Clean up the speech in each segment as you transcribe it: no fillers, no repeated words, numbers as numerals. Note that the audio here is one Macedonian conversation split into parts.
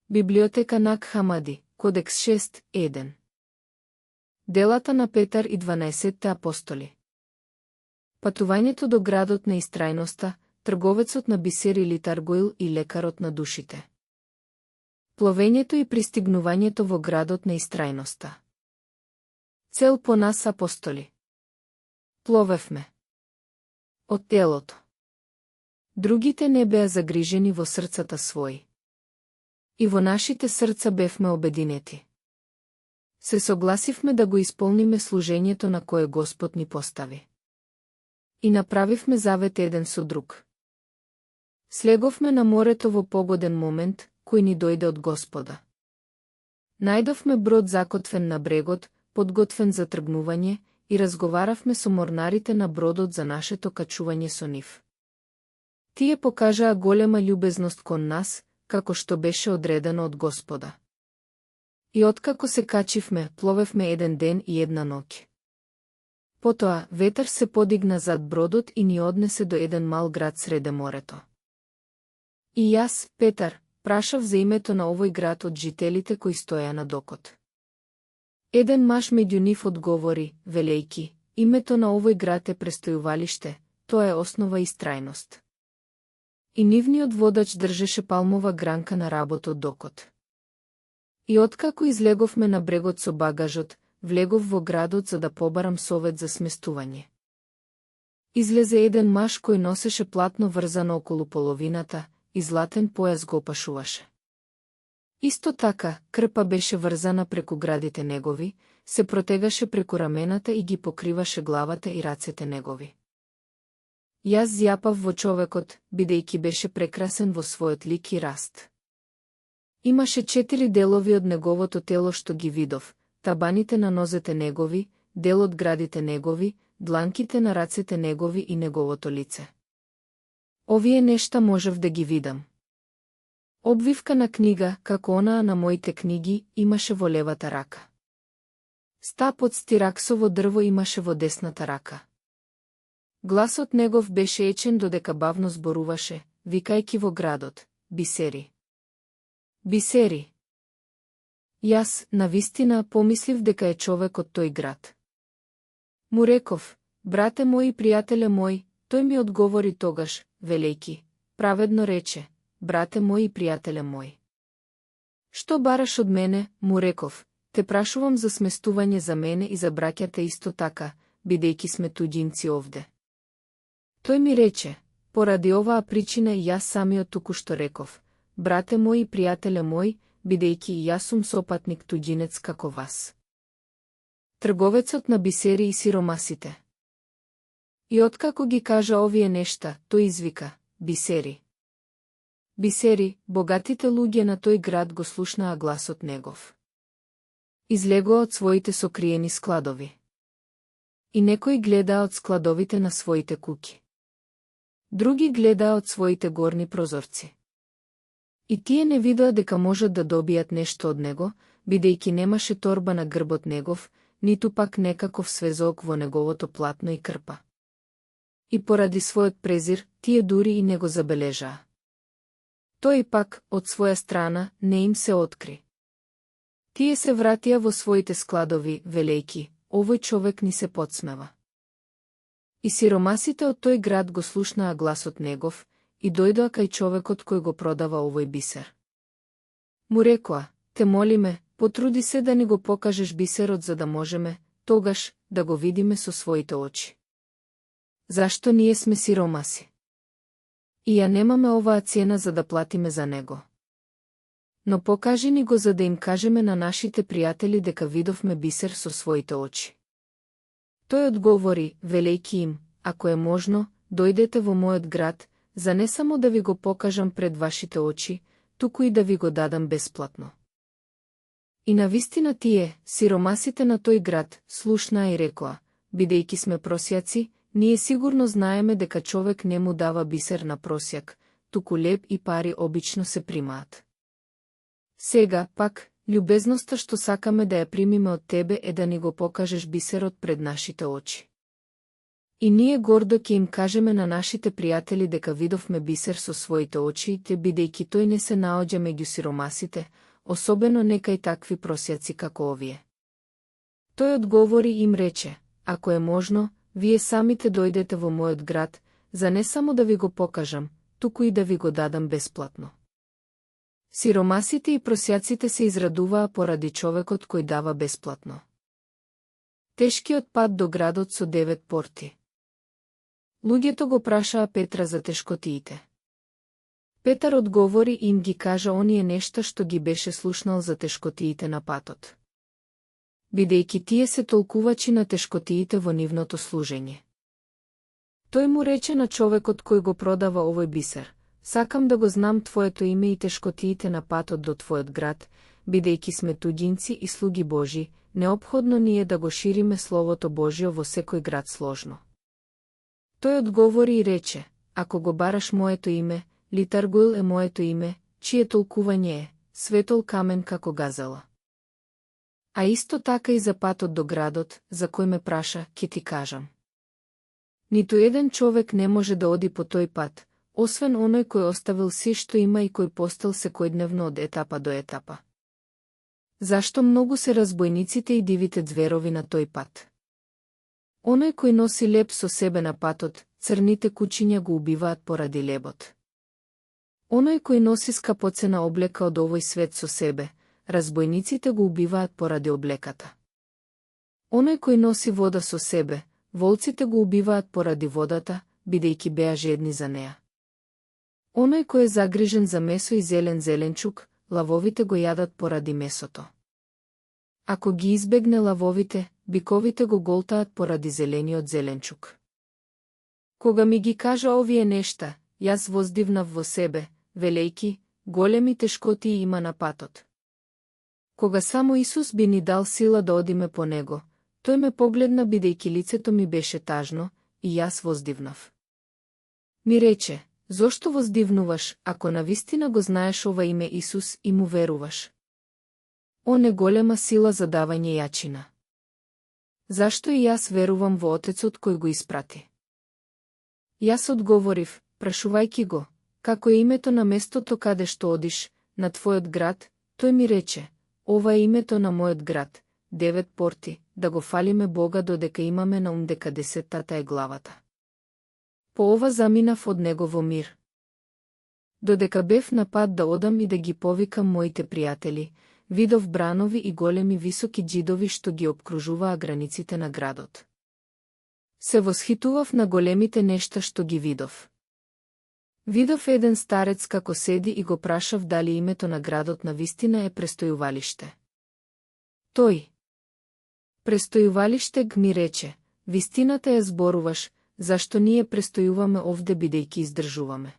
Библиотека Наг Хамади, Кодекс 6.1. Делата на Петар и 12 апостоли. Патувањето до градот на истрајноста, трговецот на бисер или Таргоил и лекарот на душите. Пловењето и пристигнувањето во градот на истрајноста. Цел по нас апостоли. Пловевме од телото. Другите не беа загрижени во срцата своји. И во нашите срца бевме обединети. Се согласивме да го исполниме служењето на кое Господ ни постави. И направивме завет еден со друг. Слеговме на морето во погоден момент, кој ни дојде од Господа. Најдовме брод закотвен на брегот, подготвен за тргнување, и разговаравме со морнарите на бродот за нашето качување со нив. Тие покажаа голема љубезност кон нас, како што беше одредено од Господа. И откако се качивме, пловевме еден ден и една ноќ. Потоа, ветар се подигна зад бродот и ни однесе до еден мал град среде морето. И јас, Петар, прашав за името на овој град од жителите кои стоја на докот. Еден маж меѓу нив одговори, велејки, името на овој град е престојувалиште, тоа е основа и страјност. И нивниот водач држеше палмова гранка на работот докот. И откако излеговме на брегот со багажот, влегов во градот за да побарам совет за сместување. Излезе еден маж кој носеше платно врзано околу половината, и златен појас го опашуваше. Исто така, крпа беше врзана преку градите негови, се протегаше преку рамената и ги покриваше главата и рацете негови. Јас зјапав во човекот, бидејќи беше прекрасен во својот лик и раст. Имаше 4 делови од неговото тело што ги видов, табаните на нозете негови, дел од градите негови, дланките на рацете негови и неговото лице. Овие нешта можев да ги видам. Обвивка на книга, како онаа на моите книги, имаше во левата рака. Стап од стираксово дрво имаше во десната рака. Гласот негов беше ечен додека бавно зборуваше, викајки во градот, бисери. Бисери. Јас, навистина, помислив дека е човек од тој град. Му реков, брате мој и пријателе мој, тој ми одговори тогаш, велејки, праведно рече, брате мој и пријателе мој. Што бараш од мене, му реков, те прашувам за сместување за мене и за браќата исто така, бидејќи сме туѓинци овде. Тој ми рече, поради оваа причина и јас самиот току-што реков, брате мој и пријателе мој, бидејќи и јас сум сопатник туѓинец како вас. Трговецот на бисери и сиромасите. И откако ги кажа овие нешта, тој извика, бисери. Бисери, богатите луѓе на тој град го слушнаа гласот негов. Излегоа од своите сокриени складови. И некои гледаа од складовите на своите куќи. Други гледаа од своите горни прозорци. И тие не видоа дека можат да добијат нешто од него, бидејќи немаше торба на грбот негов, ниту пак некаков свезок во неговото платно и крпа. И поради својот презир, тие дури и не го забележаа. Тој пак, од своја страна, не им се откри. Тие се вратија во своите складови, велејки, овој човек ни се подсмева. И сиромасите од тој град го слушнаа гласот негов, и дојдоа кај човекот кој го продава овој бисер. Му рекоа, те молиме, потруди се да ни го покажеш бисерот за да можеме, тогаш, да го видиме со своите очи. Зашто ние сме сиромаси? И ја немаме оваа цена за да платиме за него. Но покажи ни го за да им кажеме на нашите пријатели дека видовме бисер со своите очи. Тој одговори, велејки им, ако е можно, дојдете во мојот град, за не само да ви го покажам пред вашите очи, туку и да ви го дадам бесплатно. И навистина тие, сиромасите на тој град, слушнаа и рекоа, бидејќи сме просјаци, ние сигурно знаеме дека човек не му дава бисер на просјак, туку леб и пари обично се примаат. Сега, пак, љубезноста што сакаме да ја примиме од тебе е да ни го покажеш бисерот пред нашите очи. И ние гордо ќе им кажеме на нашите пријатели дека видовме бисер со своите очи, те бидејќи тој не се наоѓа меѓу сиромасите, особено некај такви просјаци како овие. Тој одговори и им рече: ако е можно, вие самите дојдете во мојот град, за не само да ви го покажам, туку и да ви го дадам бесплатно. Сиромасите и просјаците се израдуваа поради човекот кој дава бесплатно. Тешкиот пат до градот со 9 порти. Луѓето го прашаа Петра за тешкотиите. Петар одговори и им ги кажа оние нешта што ги беше слушнал за тешкотиите на патот. Бидејќи тие се толкувачи на тешкотиите во нивното служење. Тој му рече на човекот кој го продава овој бисер: сакам да го знам твоето име и тешкотиите на патот до твојот град, бидејќи сме туѓинци и слуги Божи, неопходно ни е да го шириме Словото Божјо во секој град сложно. Тој одговори и рече: ако го бараш моето име, Литаргуил е моето име, чие толкување е светол камен како газела. А исто така и за патот до градот, за кој ме праша, ќе ти кажам. Ниту еден човек не може да оди по тој пат, освен оној кој оставил се што има и кој постел секојдневно од етапа до етапа. Зашто многу се разбойниците и дивите зверови на тој пат? Оној кој носи леб со себе на патот, црните кучиња го убиваат поради лебот. Оној кој носи скапоцена облека од овој свет со себе, разбойниците го убиваат поради облеката. Оној кој носи вода со себе, волците го убиваат поради водата, бидејќи беа жедни за неа. Оној кој е загрижен за месо и зелен зеленчук, лавовите го јадат поради месото. Ако ги избегне лавовите, биковите го голтаат поради зелениот зеленчук. Кога ми ги кажа овие нешта, јас воздивнав во себе, велејки: големи тешкотии има на патот. Кога само Исус би ни дал сила да одиме по него, тој ме погледна бидејќи лицето ми беше тажно, и јас воздивнав. Ми рече: зошто воздивнуваш, ако навистина го знаеш ова име Исус и му веруваш? О, не голема сила за давање јачина. Зашто и јас верувам во Отецот кој го испрати? Јас одговорив, прашувајќи го: како е името на местото каде што одиш, на твојот град? Тој ми рече: ова е името на мојот град, 9 порти, да го фалиме Бога додека имаме на ум дека 10-тата е главата. По ова заминав од него во мир. Додека бев на пат да одам и да ги повикам моите пријатели, видов бранови и големи високи џидови што ги обкружуваа границите на градот. Се восхитував на големите нешта што ги видов. Видов еден старец како седи и го прашав дали името на градот на вистина е престојувалиште. Тој: престојувалиште, ми рече, вистината ја зборуваш, зашто ние престојуваме овде бидејќи издржуваме.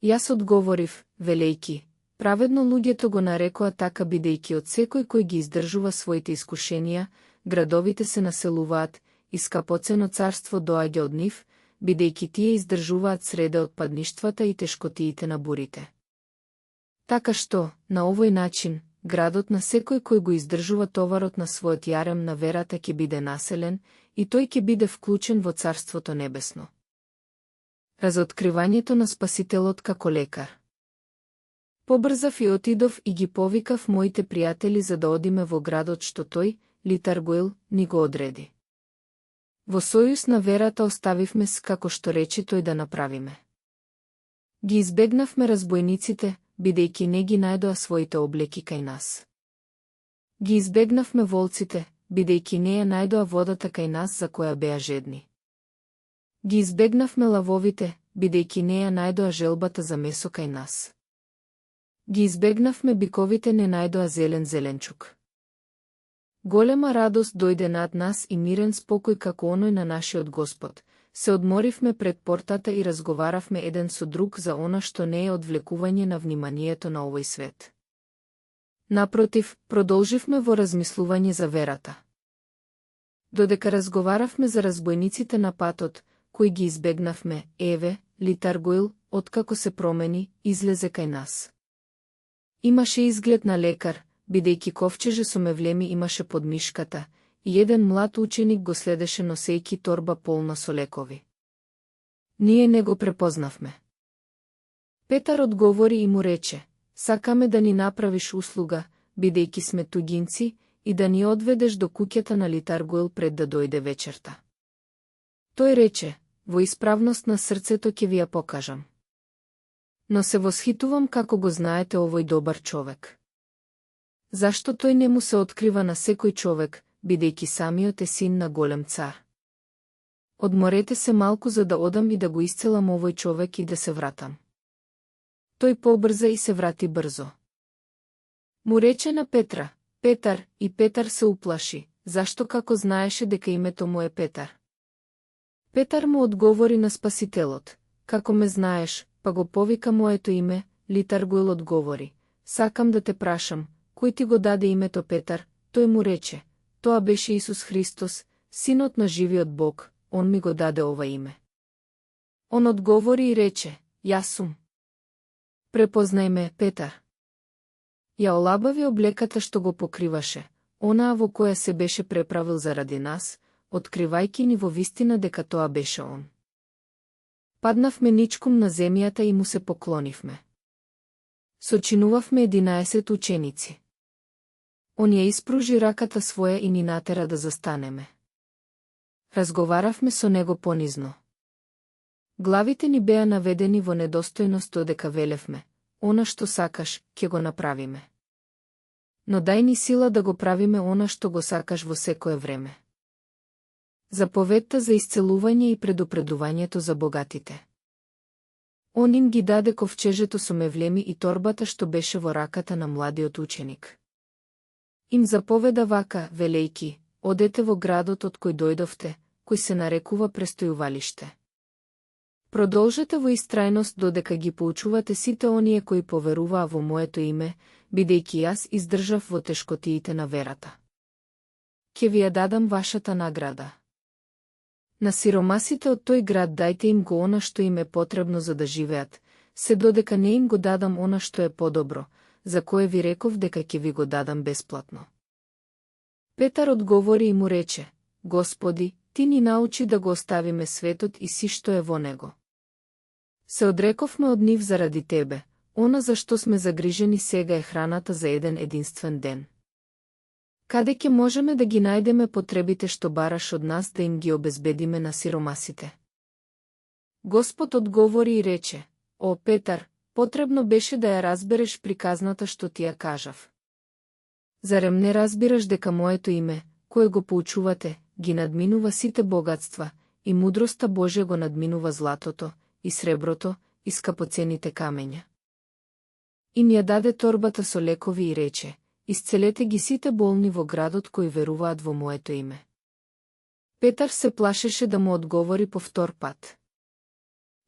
Јас одговорив, велејки: праведно луѓето го нарекоа така бидејќи од секој кој ги издржува своите искушенија, градовите се населуваат, и скапоцено царство доаѓа од нив, бидејќи тие издржуваат среде од падништвата и тешкотиите на бурите. Така што, на овој начин, градот на секој кој го издржува товарот на својот јарем на верата ќе биде населен, и тој ќе биде вклучен во Царството небесно. Разоткривањето на Спасителот како лекар. Побрзав и отидов и ги повикав моите пријатели за да одиме во градот што тој, Литаргуил, ни го одреди. Во сојуз на верата оставивме с како што рече тој да направиме. Ги избегнавме разбойниците, бидејќи не ги најдоа своите облеки кај нас. Ги избегнавме волците, бидејќи не ја најдоа водата кај нас за која беа жедни. Ги избегнавме лавовите, бидејќи не ја најдоа желбата за месо кај нас. Ги избегнавме биковите, не најдоа зелен зеленчук. Голема радост дојде над нас и мирен спокој како оној на нашиот Господ. Се одморивме пред портата и разговаравме еден со друг за она што не е одвлекување на вниманието на овој свет. Напротив, продолживме во размислување за верата. Додека разговаравме за разбойниците на патот, кои ги избегнавме, еве, Литаргуил, откако се промени, излезе кај нас. Имаше изглед на лекар, бидејќи ковчеже со мевлеми имаше под мишката, и еден млад ученик го следеше носејки торба полна со лекови. Ние не го препознавме. Петар одговори и му рече: сакаме да ни направиш услуга, бидејќи сме тугинци, и да ни одведеш до куќата на Литаргуил пред да дојде вечерта. Тој рече: во исправност на срцето ќе ви ја покажам. Но се восхитувам како го знаете овој добар човек. Зашто тој не му се открива на секој човек, бидејќи самиот е син на голем цар? Одморете се малку за да одам и да го исцелам овој човек и да се вратам. Тој побрза и се врати брзо. Му рече на Петра: Петар, и Петар се уплаши, зашто како знаеше дека името му е Петар. Петар му одговори на Спасителот: како ме знаеш, па го повика моето име. Литаргуил одговори: сакам да те прашам, кој ти го даде името Петар? Тој му рече: тоа беше Исус Христос, синот на живиот Бог, он ми го даде ова име. Он одговори и рече: јас сум. Препознај ме, Петар. Ја олабави облеката што го покриваше, онаа во која се беше преправил заради нас, откривајќи ни во вистина дека тоа беше он. Паднавме ничком на земјата и му се поклонивме. Сочинувавме 11 ученици. Он ја испружи раката своја и ни натера да застанеме. Разговаравме со него понизно. Главите ни беа наведени во недостојност додека велевме: она што сакаш, ќе го направиме. Но дај ни сила да го правиме она што го сакаш во секое време. Заповедта за исцелување и предупредувањето за богатите. Он им ги даде ковчежето со мевлеми и торбата што беше во раката на младиот ученик. Им заповеда вака, велејки: одете во градот од кој дојдовте, кој се нарекува престојувалиште. Продолжете во истрајност додека ги поучувате сите оние кои поверуваа во моето име, бидејќи јас издржав во тешкотиите на верата. Ке ви ја дадам вашата награда. На сиромасите од тој град дајте им го она што им е потребно за да живеат, се додека не им го дадам она што е подобро, за кое ви реков дека ќе ви го дадам бесплатно. Петар одговори и му рече: Господи, ти ни научи да го оставиме светот и си што е во него. Се одрековме од нив заради тебе, она за што сме загрижени сега е храната за еден единствен ден. Каде ќе можеме да ги најдеме потребите што бараш од нас да им ги обезбедиме на сиромасите? Господ одговори и рече: О, Петар, потребно беше да ја разбереш приказната што ти ја кажав. Зарем не разбираш дека моето име, кое го поучувате, ги надминува сите богатства, и мудроста Божја го надминува златото, и среброто, и скапоцените камења? Им ја даде торбата со лекови и рече: Исцелете ги сите болни во градот кои веруваат во моето име. Петар се плашеше да му одговори по втор пат.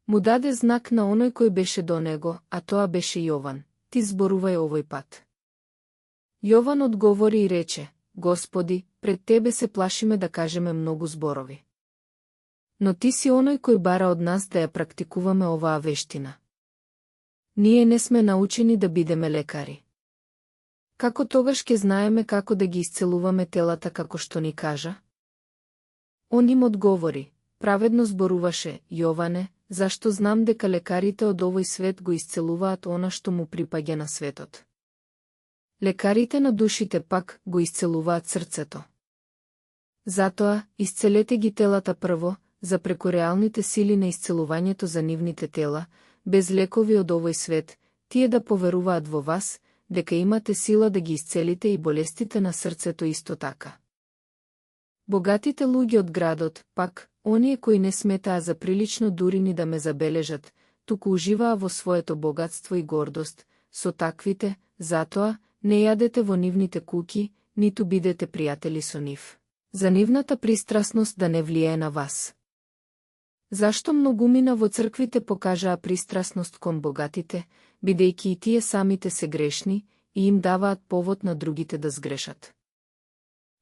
Му даде знак на оној кој беше до него, а тоа беше Јован: ти зборувај овој пат. Јован одговори и рече: Господи, пред тебе се плашиме да кажеме многу зборови. Но ти си оној кој бара од нас да ја практикуваме оваа вештина. Ние не сме научени да бидеме лекари. Како тогаш ќе знаеме како да ги исцелуваме телата како што ни кажа? Он им одговори: праведно зборуваше, Јоване, зашто знам дека лекарите од овој свет го исцелуваат она што му припаѓа на светот. Лекарите на душите пак го исцелуваат срцето. Затоа, исцелете ги телата прво, за преку реалните сили на исцелувањето за нивните тела, без лекови од овој свет, тие да поверуваат во вас, дека имате сила да ги исцелите и болестите на срцето исто така. Богатите луѓе од градот, пак, оние кои не сметаа за прилично дури ни да ме забележат, туку уживаа во своето богатство и гордост, со таквите, затоа, не јадете во нивните куќи, ниту бидете пријатели со нив, за нивната пристрасност да не влијае на вас. Зашто многумина во црквите покажаа пристрасност кон богатите, бидејќи и тие самите се грешни, и им даваат повод на другите да сгрешат.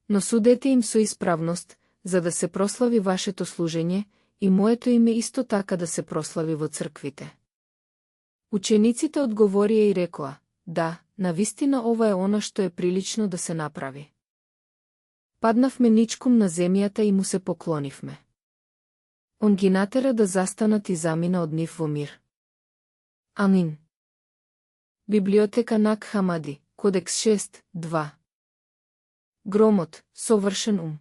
Но судете им со исправност, за да се прослави вашето служење, и моето име исто така да се прослави во црквите. Учениците одговорија и рекоа: Да, навистина ова е она што е прилично да се направи. Паднавме ничком на земјата и му се поклонивме. Он ги натера да застанат и замина од нив во мир. Амин. Библиотека Нак Хамади, Кодекс 6, 2. Громот, совршен ум.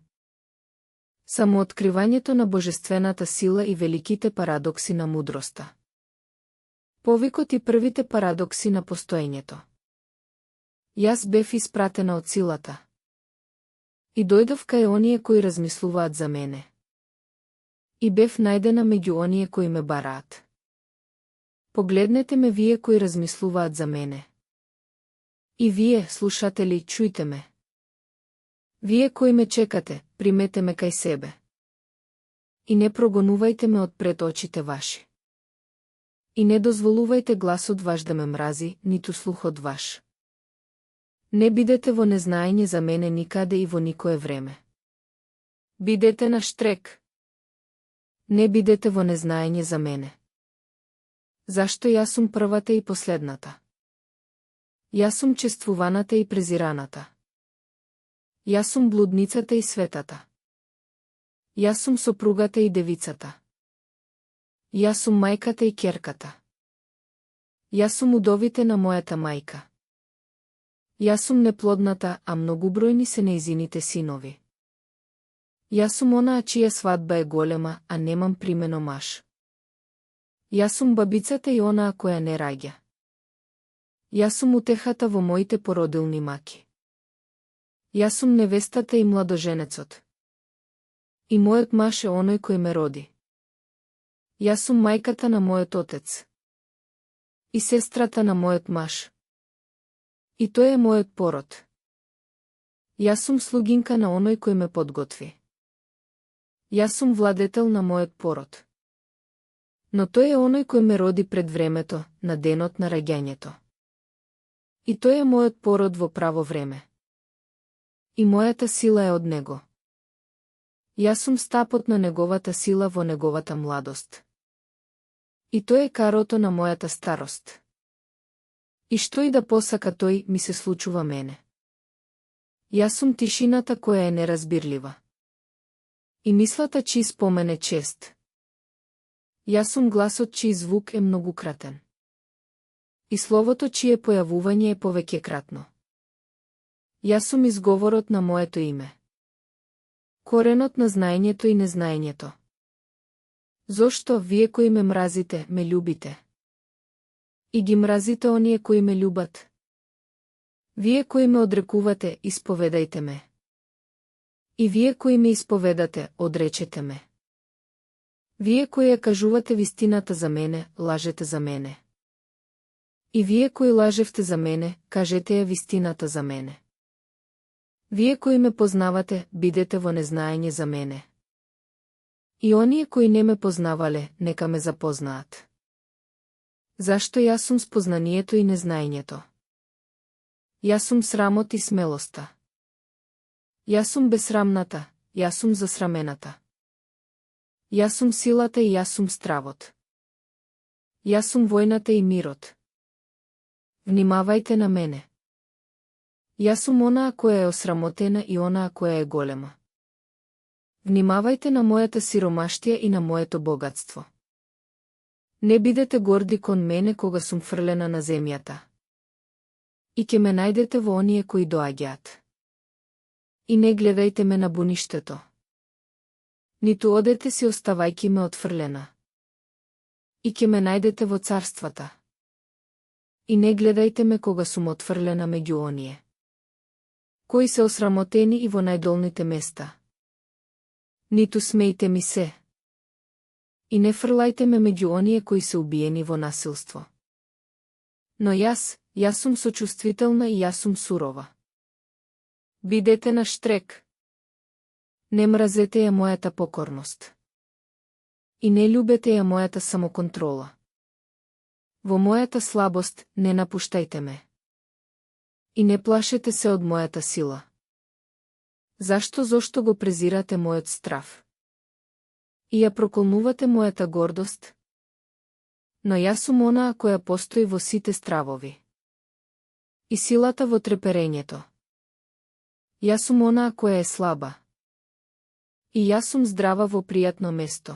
Самооткривањето на божествената сила и великите парадокси на мудроста. Повикот и првите парадокси на постоењето. Јас бев испратена од силата. И дојдов кај оние кои размислуваат за мене. И бев најдена меѓу оние кои ме бараат. Погледнете ме вие кои размислуваат за мене. И вие, слушатели, чујте ме. Вие кои ме чекате, примете ме кај себе. И не прогонувајте ме од пред очите ваши. И не дозволувајте гласот ваш да ме мрази, ниту слухот ваш. Не бидете во незнаење за мене никаде и во никое време. Бидете на штрек. Не бидете во незнаење за мене. Зашто јас сум првата и последната? Јас сум чествуваната и презираната. Јас сум блудницата и светата. Јас сум сопругата и девицата. Јас сум мајката и ќерката. Јас сум удовите на мојата мајка. Јас сум неплодната, а многубројни се нејзините синови. Јас сум онаа чија свадба е голема, а немам примено маж. Јас сум бабицата и онаа која не раѓа. Јас сум утехата во моите породилни маки. Јас сум невестата и младоженецот. И мојот маж е оној кој ме роди. Јас сум мајката на мојот отец. И сестрата на мојот маж. И тој е мојот пород. Јас сум слугинка на оној кој ме подготви. Јас сум владетел на мојот пород. Но тој е оној кој ме роди пред времето, на денот на раѓањето. И тој е мојот пород во право време. И мојата сила е од него. Јас сум стапот на неговата сила во неговата младост. И тој е карото на мојата старост. И што и да посака тој, ми се случува мене. Јас сум тишината која е неразбирлива. И мислата чиј спомен е чест. Јас сум гласот чиј звук е многукратен. И словото чие појавување е повеќекратно. Јас сум изговорот на моето име. Коренот на знаењето и незнаењето. Зошто вие кои ме мразите, ме љубите? И ги мразите оние кои ме љубат? Вие кои ме одрекувате, исповедајте ме. И вие кои ме исповедате, одречете ме. Вие кои ја кажувате вистината за мене, лажете за мене. И вие кои лажевте за мене, кажете ја вистината за мене. Вие кои ме познавате, бидете во незнаење за мене. И оние кои не ме познавале, нека ме запознаат. Зашто јас сум спознанието и незнаењето? Јас сум срамот и смелоста. Јас сум бесрамната, јас сум засрамената. Јас сум силата и јас сум стравот. Јас сум војната и мирот. Внимавајте на мене. Јас сум онаа која е осрамотена и онаа која е голема. Внимавајте на мојата сиромаштија и на моето богатство. Не бидете горди кон мене кога сум фрлена на земјата. И ќе ме најдете во оние кои доаѓаат. И не гледајте ме на буништето. Ниту одете си оставајки ме отфрлена. И ќе ме најдете во царствата. И не гледајте ме кога сум отфрлена меѓу оние кои се осрамотени и во најдолните места. Ниту смејте ми се. И не фрлајте ме меѓу оние кои се убиени во насилство. Но јас сум сочувствителна и јас сум сурова. Бидете на штрек. Не мразете ја мојата покорност. И не љубете ја мојата самоконтрола. Во мојата слабост не напуштајте ме. И не плашете се од мојата сила. Зошто го презирате мојот страв? И ја проколнувате мојата гордост? Но јас сум онаа која постои во сите стравови. И силата во треперењето. Јас сум онаа која е слаба. И јас сум здрава во пријатно место.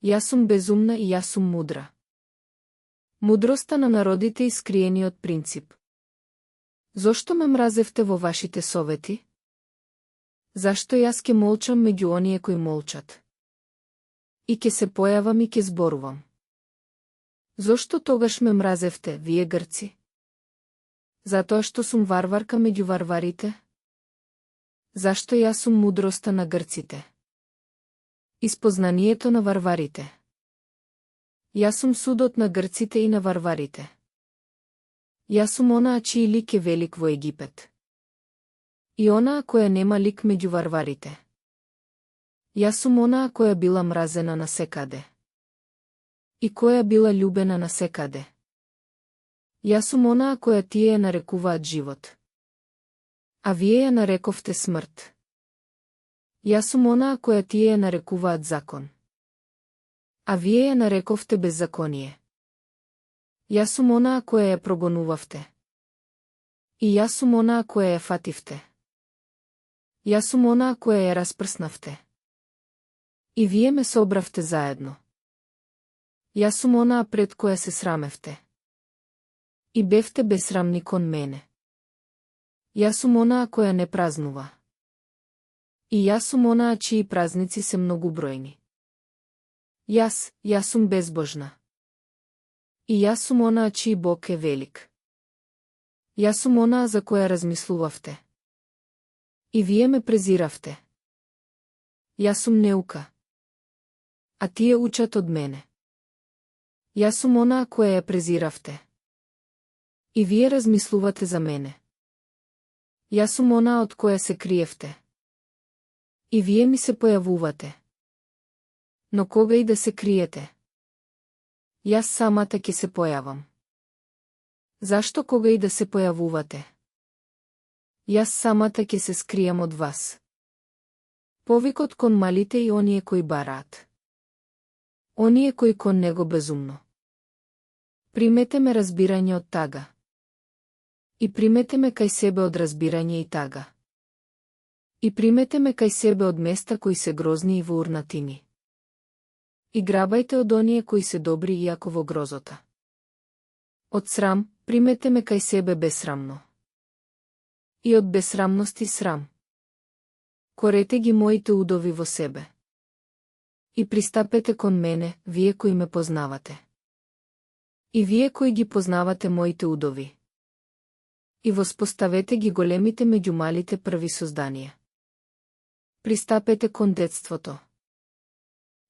Јас сум безумна и јас сум мудра. Мудроста на народите искриениот принцип. Зошто ме мразевте во вашите совети? Зашто јас ке молчам меѓу оние кои молчат? И ке се појавам и ке зборувам. Зошто тогаш ме мразевте, вие грци? Затоа што сум варварка меѓу варварите? Зашто јас сум мудроста на грците? Испознанието на варварите. Јас сум судот на грците и на варварите. Јас сум онаа чиј лик е велик во Египет. И онаа која нема лик меѓу варварите. Јас сум онаа која била мразена насекаде. И која била љубена насекаде. Јас сум онаа која тие ја нарекуваат живот. А вие ја нарековте смрт. Јас сум онаа која тие ја нарекуваат закон. А вие ја нарековте беззаконие. Јас сум онаа која ја прогонувавте. И јас сум онаа која ја фативте. Јас сум онаа која ја распрснавте. И вие ме собравте заедно. Јас сум онаа пред која се срамевте. И бевте бесрамни кон мене. Јас сум онаа која не празнува. И јас сум онаа чии празници се многу бројни. Јас сум безбожна. И јас сум онаа чии Бог е велик. Јас сум онаа за која размислувавте. И вие ме презиравте. Јас сум неука. А тие учат од мене. Јас сум онаа која ја презиравте. И вие размислувате за мене. Јас сум онаа од која се криевте. И вие ми се појавувате. Но кога и да се криете? Јас самата ќе се појавам. Зашто кога и да се појавувате? Јас самата ќе се скријам од вас. Повикот кон малите и оние кои бараат. Оние кои кон него безумно. Примете ме разбирање од тага. И примете ме кај себе од разбирање и тага. И примете ме кај себе од места кои се грозни и во урнатини. И грабајте од оние кои се добри иако во грозота. Од срам, примете ме кај себе бесрамно. И од бесрамности срам. Корете ги моите удови во себе. И пристапете кон мене, вие кои ме познавате. И вие кои ги познавате моите удови. И воспоставете ги големите меѓу малите први созданија. Пристапете кон детството.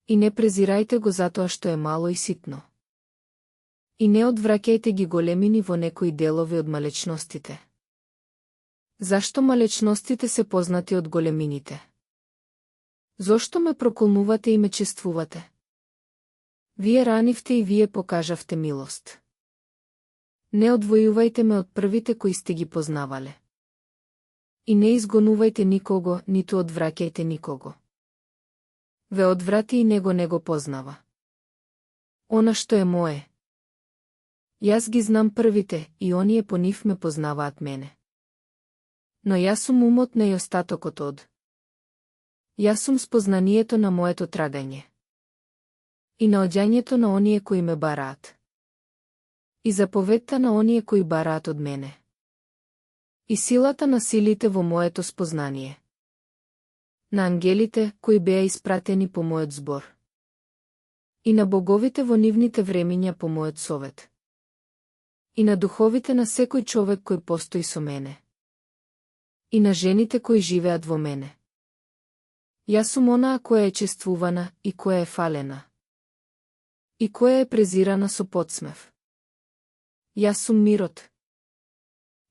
И не презирајте го затоа што е мало и ситно. И не одвраќајте ги големини во некои делови од малечностите. Зашто малечностите се познати од големините? Зошто ме проколнувате и ме чествувате? Вие ранивте и вие покажавте милост. Не одвојувајте ме од првите кои сте ги познавале. И не изгонувајте никого, ниту одвраќајте никого. Ве одврати и не го познава. Она што е мое. Јас ги знам првите, и оние по нив ме познаваат мене. Но јас сум умот на и остатокот од. Јас сум спознанието на моето трагање. И на оѓањето на оние кои ме бараат. И заповедта на оние кои бараат од мене. И силата на силите во моето спознание. На ангелите, кои беа испратени по мојот збор. И на боговите во нивните времиња по мојот совет. И на духовите на секој човек кој постои со мене. И на жените кои живеат во мене. Јас сум онаа која е чествувана и која е фалена. И која е презирана со подсмев. Јас сум мирот.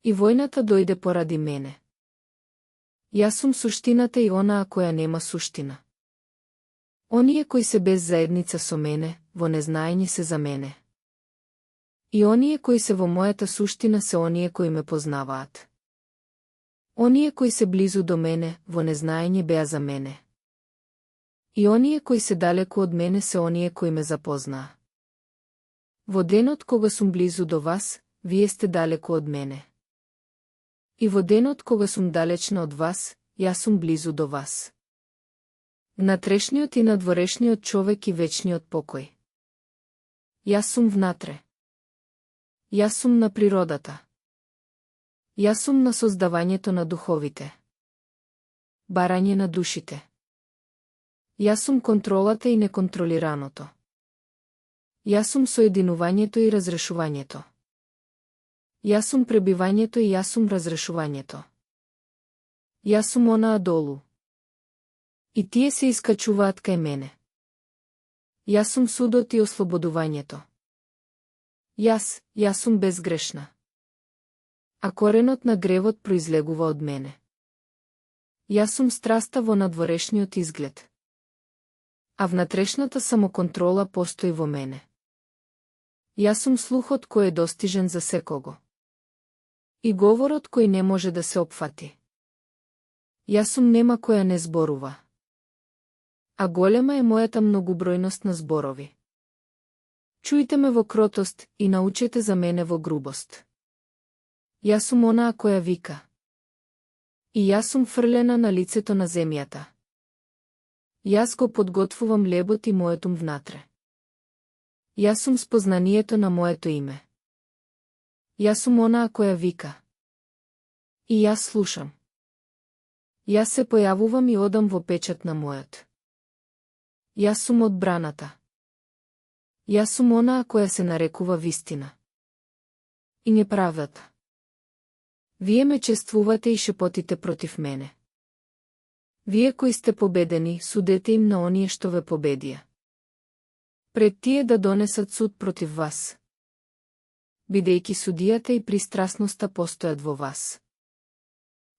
И војната дојде поради мене. Јас сум суштината и онаа која нема суштина. Оние кои се без заедница со мене, во незнаење се за мене. И оние кои се во мојата суштина се оние кои ме познаваат. Оние кои се близу до мене, во незнаење беа за мене. И оние кои се далеку од мене се оние кои ме запознаа. Во денот кога сум близу до вас, вие сте далеку од мене. И во денот кога сум далечна од вас, јас сум близу до вас. Внатрешниот и надворешниот човек и вечниот покој. Јас сум внатре. Јас сум на природата. Јас сум на создавањето на духовите. Барање на душите. Јас сум контролата и неконтролираното. Јас сум соединувањето и разрешувањето. Јас сум пребивањето и јас сум разрешувањето. Јас сум онаа долу. И тие се искачуваат кај мене. Јас сум судот и ослободувањето. Јас сум безгрешна. А коренот на гревот произлегува од мене. Јас сум страста во надворешниот изглед. А внатрешната самоконтрола постои во мене. Јас сум слухот кој е достижен за секого. И говорот кој не може да се опфати. Јас сум нема која не зборува. А голема е мојата многобројност на зборови. Чујте ме во кротост и научете за мене во грубост. Јас сум онаа која вика. И јас сум фрлена на лицето на земјата. Јас го подготвувам лебот и моето внатре. Јас сум спознанието на моето име. Јас сум онаа која вика. И јас слушам. Јас се појавувам и одам во печат на мојот. Јас сум одбраната. Јас сум онаа која се нарекува вистина. И неправдата. Вие ме чествувате и шепотите против мене. Вие кои сте победени, судете им на оние што ве победија. Пред тие да донесат суд против вас. Бидејќи судијата и пристрасноста постојат во вас.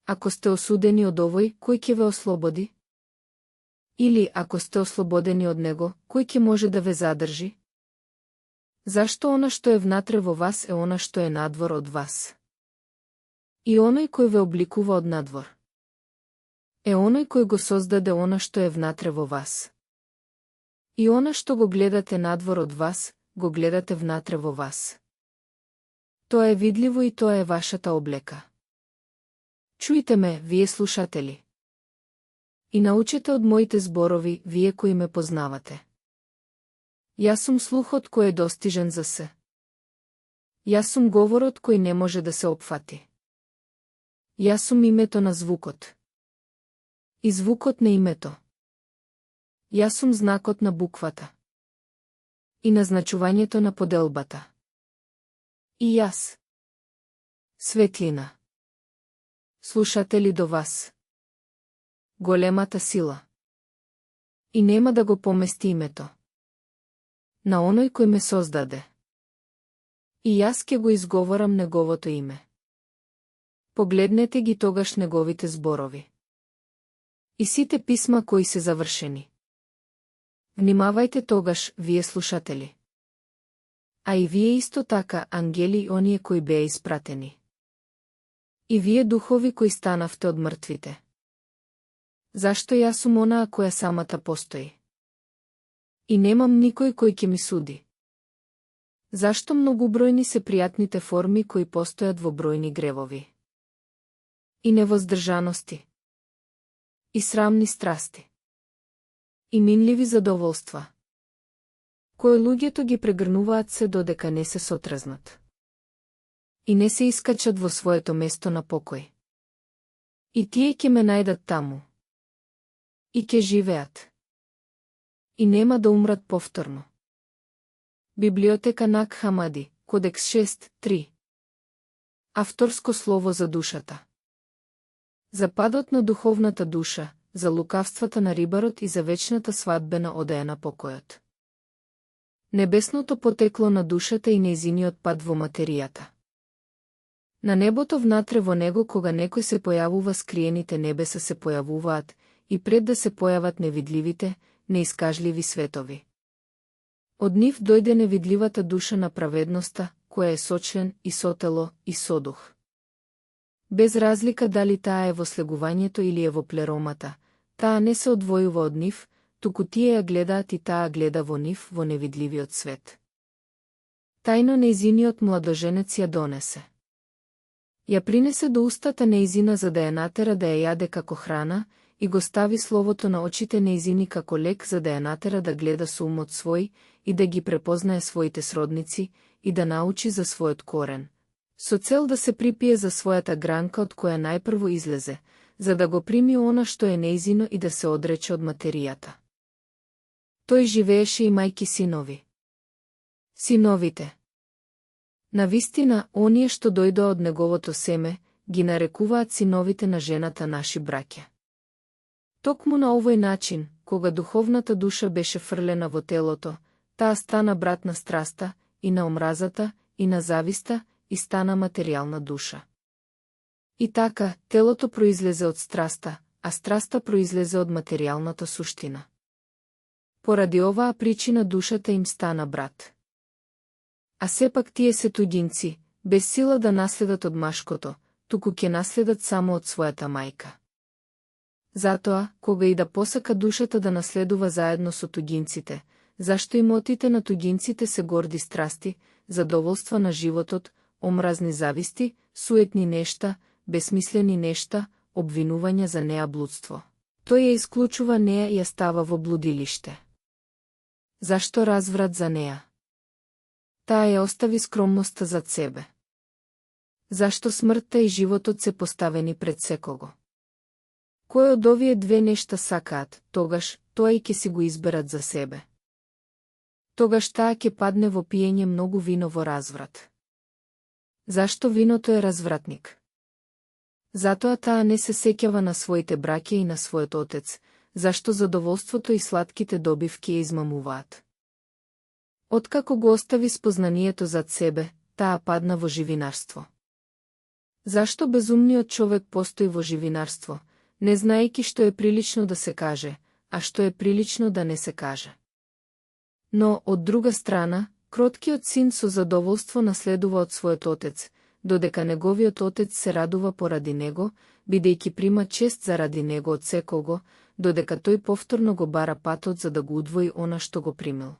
Ако сте осудени од овој, кој ќе ве ослободи? Или ако сте ослободени од него, кој ќе може да ве задржи? Зашто она што е внатре во вас е она што е надвор од вас? И оној кој ве обликува од надвор е оној кој го создаде она што е внатре во вас. И она што го гледате надвор од вас, го гледате внатре во вас. Тоа е видливо и тоа е вашата облека. Чујте ме, вие слушатели. И научете од моите зборови, вие кои ме познавате. Јас сум слухот кој е достижен за се. Јас сум говорот кој не може да се опфати. Јас сум името на звукот. И звукот на името. Јас сум знакот на буквата. И назначувањето на поделбата. И јас. Светлина. Слушатели до вас. Големата сила. И нема да го помести името. На оној кој ме создаде. И јас ке го изговорам неговото име. Погледнете ги тогаш неговите зборови. И сите писма кои се завршени. Внимавајте тогаш, вие слушатели. А и вие исто така, ангели и оние кои беа испратени. И вие духови кои станавте од мртвите. Зашто јас сум онаа која самата постои? И немам никој кој ќе ми суди. Зашто многобројни се пријатните форми кои постојат во бројни гревови? И невоздржаности. И срамни страсти. И минливи задоволства. Кои луѓето ги прегрнуваат се додека не се сотрезнат. И не се искачат во своето место на покој. И тие ќе ме најдат таму. И ќе живеат. И нема да умрат повторно. Библиотека Нак Хамади, Кодекс 6.3. Авторско слово за душата. За падот на духовната душа, за лукавствата на рибарот и за вечната свадбена одеја на покојот. Небесното потекло на душата и нејзиниот пад во материјата. На небото внатре во него кога некој се појавува, скриените небеса се појавуваат и пред да се појават невидливите, неискажливи светови. Од нив дојде невидливата душа на праведноста, која е сочлен и сотело и содух. Без разлика дали таа е во слегувањето или е во плеромата, таа не се одвојува од нив, туку тие ја гледаат и таа гледа во нив во невидливиот свет. Тајно нејзиниот младоженец ја донесе. Ја принесе до устата неизина за да ја натера да ја јаде како храна и го стави словото на очите неизини како лек за да ја натера да гледа со умот свој и да ги препознае своите сродници и да научи за својот корен, со цел да се припие за својата гранка од која најпрво излезе, за да го прими она што е неизино и да се одрече од материјата. Тој живееше и мајки синови. Синовите. Навистина, оние што дојдоа од неговото семе, ги нарекуваат синовите на жената наши браќа. Токму на овој начин, кога духовната душа беше фрлена во телото, таа стана брат на страста, и на омразата, и на зависта, и стана материјална душа. И така, телото произлезе од страста, а страста произлезе од материјалната суштина. Поради оваа причина душата им стана брат. А сепак тие се туѓинци, без сила да наследат од машкото, туку ќе наследат само од својата мајка. Затоа, кога и да посака душата да наследува заедно со туѓинците, зашто имотите на туѓинците се горди страсти, задоволства на животот, омразни зависти, суетни нешта, безсмислени нешта, обвинувања за неа-блудство. Тој ја исклучува неа и ја става во блудилиште. Зашто разврат за неа? Таа ја остави скромноста зад себе. Зашто смртта и животот се поставени пред секого? Кој од овие две нешта сакаат, тогаш, тоа и ќе си го изберат за себе. Тогаш таа ќе падне во пиење многу вино во разврат. Зашто виното е развратник? Затоа таа не се сеќава на своите браќа и на својот отец, зашто задоволството и сладките добивки ја измамуваат. Откако го остави спознанието зад себе, таа падна во живинарство. Зашто безумниот човек постои во живинарство, не знаејќи што е прилично да се каже, а што е прилично да не се каже? Но, од друга страна, кроткиот син со задоволство наследува од својот отец, додека неговиот отец се радува поради него, бидејќи прима чест заради него од секого, додека тој повторно го бара патот за да го удвои она што го примил.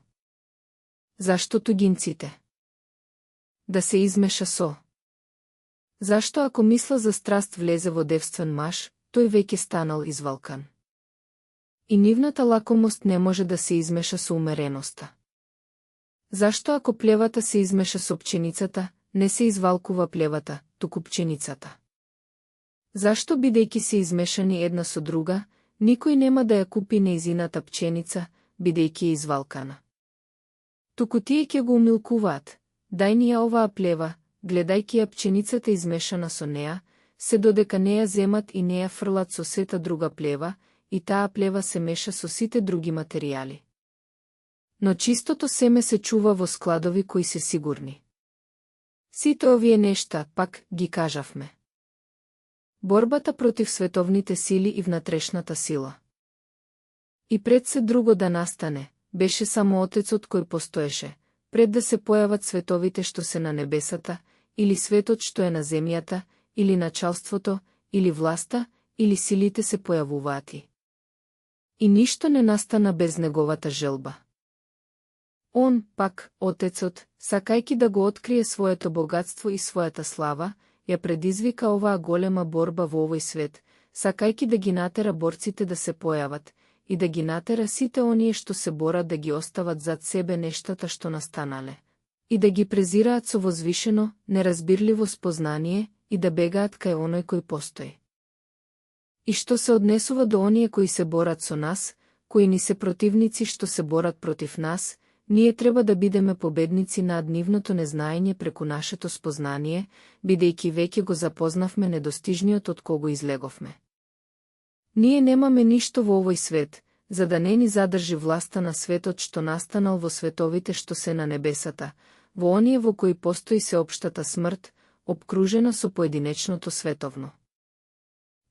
Зашто туѓинците? Да се измеша со. Зашто ако мисла за страст влезе во девствен маж, тој веќе станал извалкан. И нивната лакомост не може да се измеша со умереноста. Зашто ако плевата се измеша со пченицата, не се извалкува плевата, туку пченицата? Зашто бидејќи се измешани една со друга, никој нема да ја купи неизината пченица, бидејќи е извалкана? Туку тие ќе го умилкуваат, дај ни ја оваа плева, гледајќи ја пченицата измешана со неа, се додека неа земат и неа фрлат со сета друга плева, и таа плева се меша со сите други материјали. Но чистото семе се чува во складови кои се сигурни. Сите овие нешта, пак, ги кажавме. Борбата против световните сили и внатрешната сила. И пред се друго да настане, беше само Отецот кој постоеше, пред да се појават световите што се на небесата, или светот што е на земјата, или началството, или власта, или силите се појавуваати. И ништо не настана без неговата желба. Он, пак, Отецот, сакајки да го открие своето богатство и својата слава, ја предизвика оваа голема борба во овој свет, сакајки да ги натера борците да се појават, и да ги натера сите оние што се борат да ги остават зад себе нештата што настанале, и да ги презираат со возвишено, неразбирливо спознание, и да бегаат кај оној кој постои. И што се однесува до оние кои се борат со нас, кои ни се противници што се борат против нас, ние треба да бидеме победници над нивното незнаење преку нашето спознание, бидејќи веќе го запознавме недостижниот од кого излеговме. Ние немаме ништо во овој свет, за да не ни задржи власта на светот што настанал во световите што се на небесата, во оние во кои постои сеопштата смрт, обкружена со поединечното световно.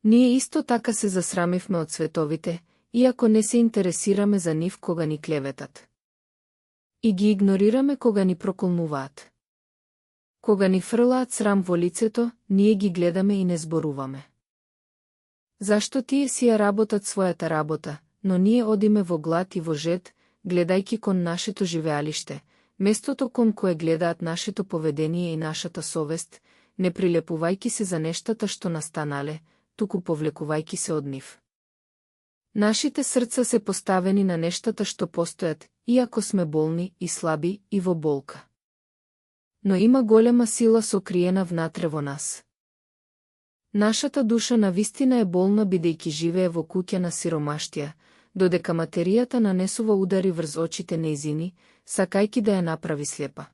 Ние исто така се засрамивме од световите, иако не се интересираме за нив кога ни клеветат. И ги игнорираме кога ни проколнуваат. Кога ни фрлаат срам во лицето, ние ги гледаме и не зборуваме. Зашто тие си ја работат својата работа, но ние одиме во глад и во жед, гледајки кон нашето живеалиште, местото кон кое гледаат нашето поведение и нашата совест, не прилепувајки се за нештата што настанале, туку повлекувајки се од нив. Нашите срца се поставени на нештата што постојат, иако сме болни и слаби и во болка. Но има голема сила сокриена внатре во нас. Нашата душа навистина е болна бидејќи живее во куќа на сиромаштија, додека материјата нанесува удари врз очите нејзини, сакајки да ја направи слепа.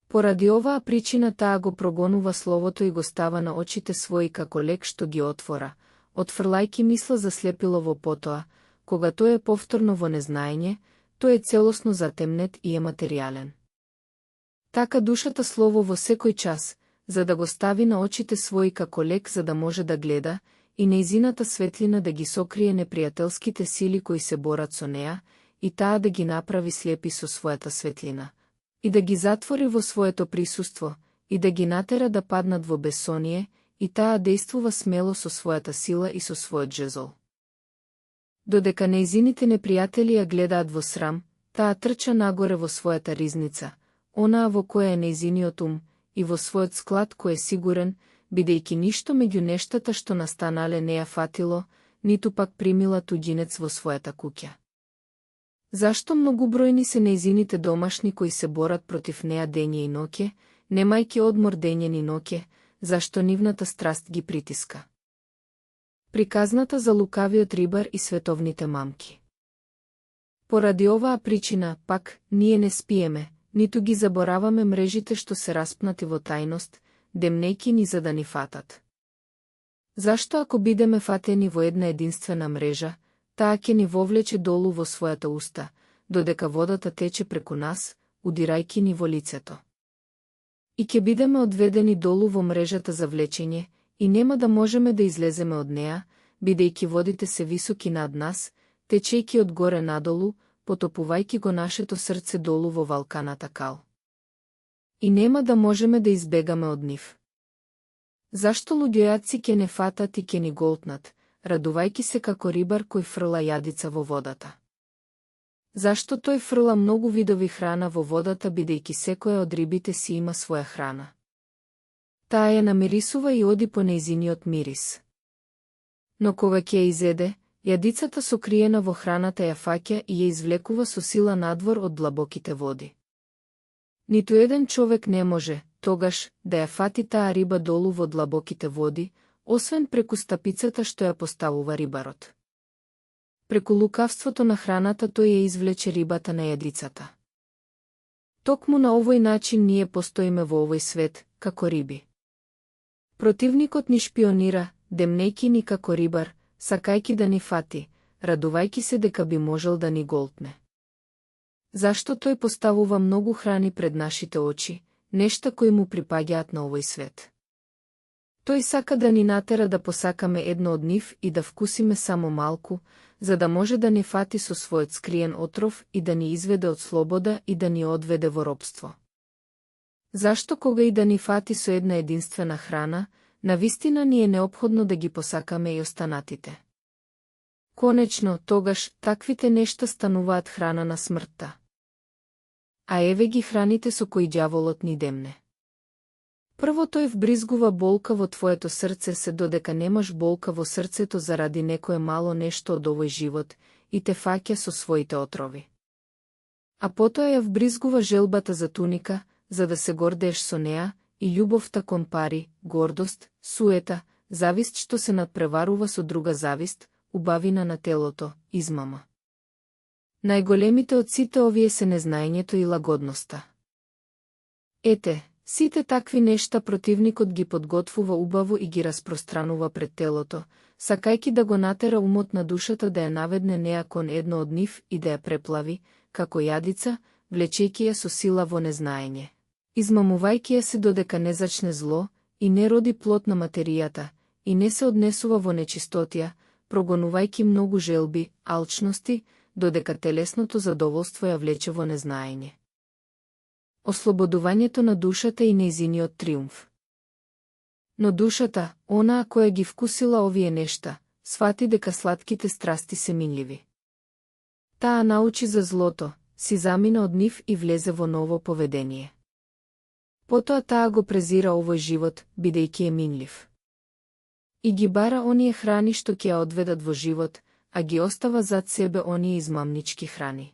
Поради оваа причина таа го прогонува словото и го става на очите своји како лек што ги отвора, отфрлајки мисла заслепило во потоа, кога тој е повторно во незнаење, тој е целосно затемнет и е материјален. Така душата слово во секој час, за да го стави на очите своји како лек за да може да гледа, и нејзината светлина да ги сокрие непријателските сили кои се борат со неа, и таа да ги направи слепи со својата светлина, и да ги затвори во своето присуство, и да ги натера да паднат во бесоние, и таа действува смело со својата сила и со својот жезол. Додека нејзините непријатели ја гледаат во срам, таа трча нагоре во својата ризница, онаа во која е нејзиниот ум, и во својот склад кој е сигурен, бидејќи ништо меѓу нештата што настанале не ја фатило, ниту пак примила туѓинец во својата куќа. Зашто многубројни се нејзините домашни кои се борат против неа дење и ноќе, немајки одмор дење ни ноќе, зашто нивната страст ги притиска. Приказната за лукавиот рибар и световните мамки. Поради оваа причина, пак, ние не спиеме, ниту ги забораваме мрежите што се распнати во тајност, демнејки ни за да ни фатат. Зашто ако бидеме фатени во една единствена мрежа, таа ќе ни вовлече долу во својата уста, додека водата тече преку нас, удирајки ни во лицето. И ќе бидеме одведени долу во мрежата за влечење, и нема да можеме да излеземе од неа, бидејќи водите се високи над нас, течејќи од горе надолу, потопувајќи го нашето срце долу во валканата кал. И нема да можеме да избегаме од нив. Зашто луѓејаци ќе не фатат и ќе ни голтнат, радувајќи се како рибар кој фрла јадица во водата? Зашто тој фрла многу видови храна во водата бидејќи секоја од рибите си има своја храна? Таа ја намирисува и оди по нејзиниот мирис. Но кога ќе ја изеде, јадицата сокриена во храната ја фаќа и ја извлекува со сила надвор од длабоките води. Ниту еден човек не може, тогаш, да ја фати таа риба долу во длабоките води, освен преку стапицата што ја поставува рибарот. Преку лукавството на храната тој ја извлече рибата на јадицата. Токму на овој начин ние постоиме во овој свет, како риби. Противникот ни шпионира, демнејки ни како рибар, сакајки да ни фати, радувајки се дека би можел да ни голтне. Зашто тој поставува многу храни пред нашите очи, нешта кои му припаѓаат на овој свет. Тој сака да ни натера да посакаме едно од нив и да вкусиме само малку, за да може да ни фати со својот скриен отров и да ни изведе од слобода и да ни одведе во робство. Зашто кога и да ни фати со една единствена храна, навистина ни е неопходно да ги посакаме и останатите. Конечно, тогаш, таквите нешта стануваат храна на смртта. А еве ги храните со кои ѓаволот ни демне. Прво тој вбризгува болка во твоето срце се додека немаш болка во срцето заради некое мало нешто од овој живот и те фаќа со своите отрови. А потоа ја вбризгува желбата за туника, за да се гордееш со неа, и љубовта кон пари, гордост, суета, завист што се надпреварува со друга завист, убавина на телото, измама. Најголемите од сите овие се незнаењето и лагодноста. Ете, сите такви нешта противникот ги подготвува убаво и ги распространува пред телото, сакајки да го натера умот на душата да ја наведне неа кон едно од нив и да ја преплави, како јадица, влечејќи ја со сила во незнаење. Измамувајќи ја се додека не зачне зло, и не роди плод на материјата, и не се однесува во нечистотија, прогонувајќи многу желби, алчности, додека телесното задоволство ја влече во незнаење. Ослободувањето на душата и нејзиниот триумф. Но душата, онаа која ги вкусила овие нешта, свати дека сладките страсти се минливи. Таа научи за злото, си замина од нив и влезе во ново поведение. Потоа таа го презира овој живот, бидејќи е минлив. И ги бара оние храни што ќе ја одведат во живот, а ги остава зад себе оние измамнички храни.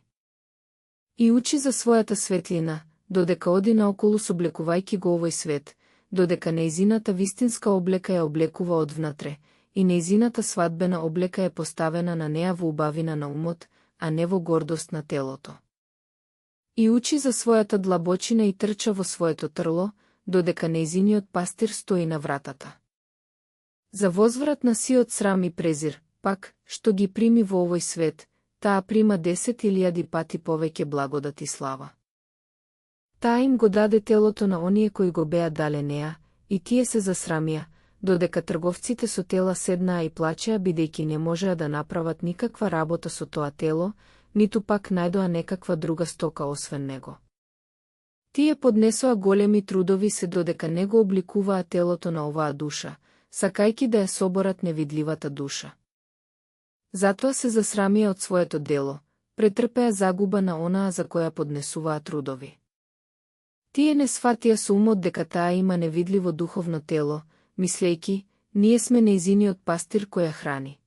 И учи за својата светлина, додека оди наоколу соблекувајќи го овој свет, додека нејзината вистинска облека ја облекува одвнатре, и нејзината свадбена облека е поставена на неа во убавина на умот, а не во гордост на телото. И учи за својата длабочина и трча во своето трло, додека нејзиниот пастир стои на вратата. За возврат на сиот срам и презир, пак, што ги прими во овој свет, таа прима 10.000 пати повеќе благодат и слава. Таа им го даде телото на оние кои го беа дале неа, и тие се засрамија, додека трговците со тела седнаа и плачеа бидејќи не можеа да направат никаква работа со тоа тело, ниту пак најдоа некаква друга стока освен него. Тие поднесоа големи трудови се додека не го обликуваа телото на оваа душа, сакајки да ја соборат невидливата душа. Затоа се засрамија од своето дело, претрпеа загуба на онаа за која поднесуваа трудови. Тие не сфатија со умот дека таа има невидливо духовно тело, мислејки, ние сме нејзиниот пастир кој ја храни.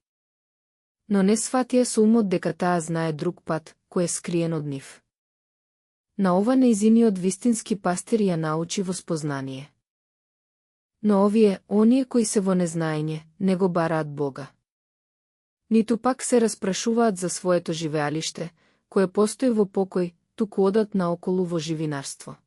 Но не сфатија со умот дека таа знае друг пат, кој е скриен од нив. На ова нејзиниот вистински пастир ја научи во спознание. Но овие, оние кои се во незнаење, не го бараат Бога. Ниту пак се распрашуваат за своето живеалиште, кое постои во покој, туку одат наоколу во живинарство.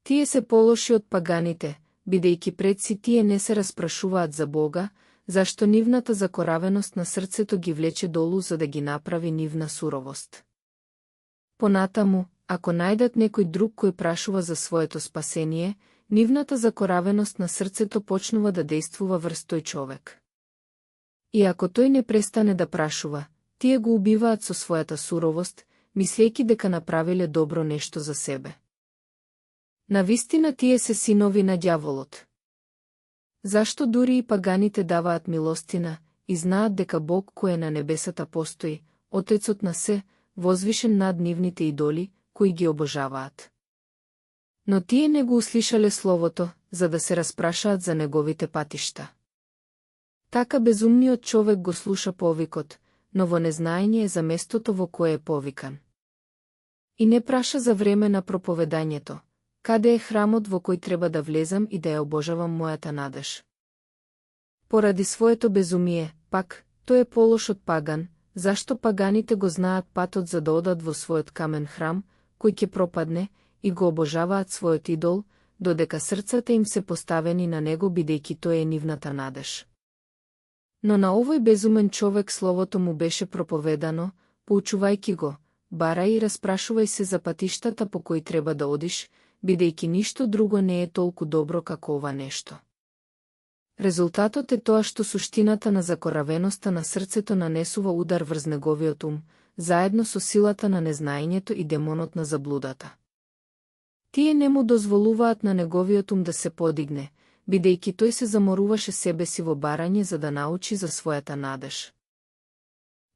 Тие се полоши од паганите, бидејќи пред си тие не се распрашуваат за Бога, зашто нивната закоравеност на срцето ги влече долу за да ги направи нивна суровост. Понатаму, ако најдат некој друг кој прашува за своето спасение, нивната закоравеност на срцето почнува да действува врз тој човек. И ако тој не престане да прашува, тие го убиваат со својата суровост, мислејќи дека направиле добро нешто за себе. Навистина тие се синови на ѓаволот. Зашто дури и паганите даваат милостина, и знаат дека Бог кој е на небесата постои, Отецот на се, возвишен над нивните идоли, кои ги обожаваат. Но тие не го услишале Словото, за да се распрашаат за неговите патишта. Така безумниот човек го слуша повикот, но во незнаење е за местото во кое е повикан. И не праша за време на проповедањето, каде е храмот во кој треба да влезам и да ја обожавам мојата надеж. Поради своето безумие, пак, тој е полош од паган, зашто паганите го знаат патот за да одат во својот камен храм, кој ќе пропадне, и го обожаваат својот идол, додека срцата им се поставени на него бидејќи тој е нивната надеж. Но на овој безумен човек Словото му беше проповедано, поучувајќи го, барај и распрашувај се за патиштата по кои треба да одиш, бидејќи ништо друго не е толку добро како ова нешто. Резултатот е тоа што суштината на закоравеноста на срцето нанесува удар врз неговиот ум, заедно со силата на незнаењето и демонот на заблудата. Тие не му дозволуваат на неговиот ум да се подигне, бидејќи тој се заморуваше себе си во барање за да научи за својата надеж.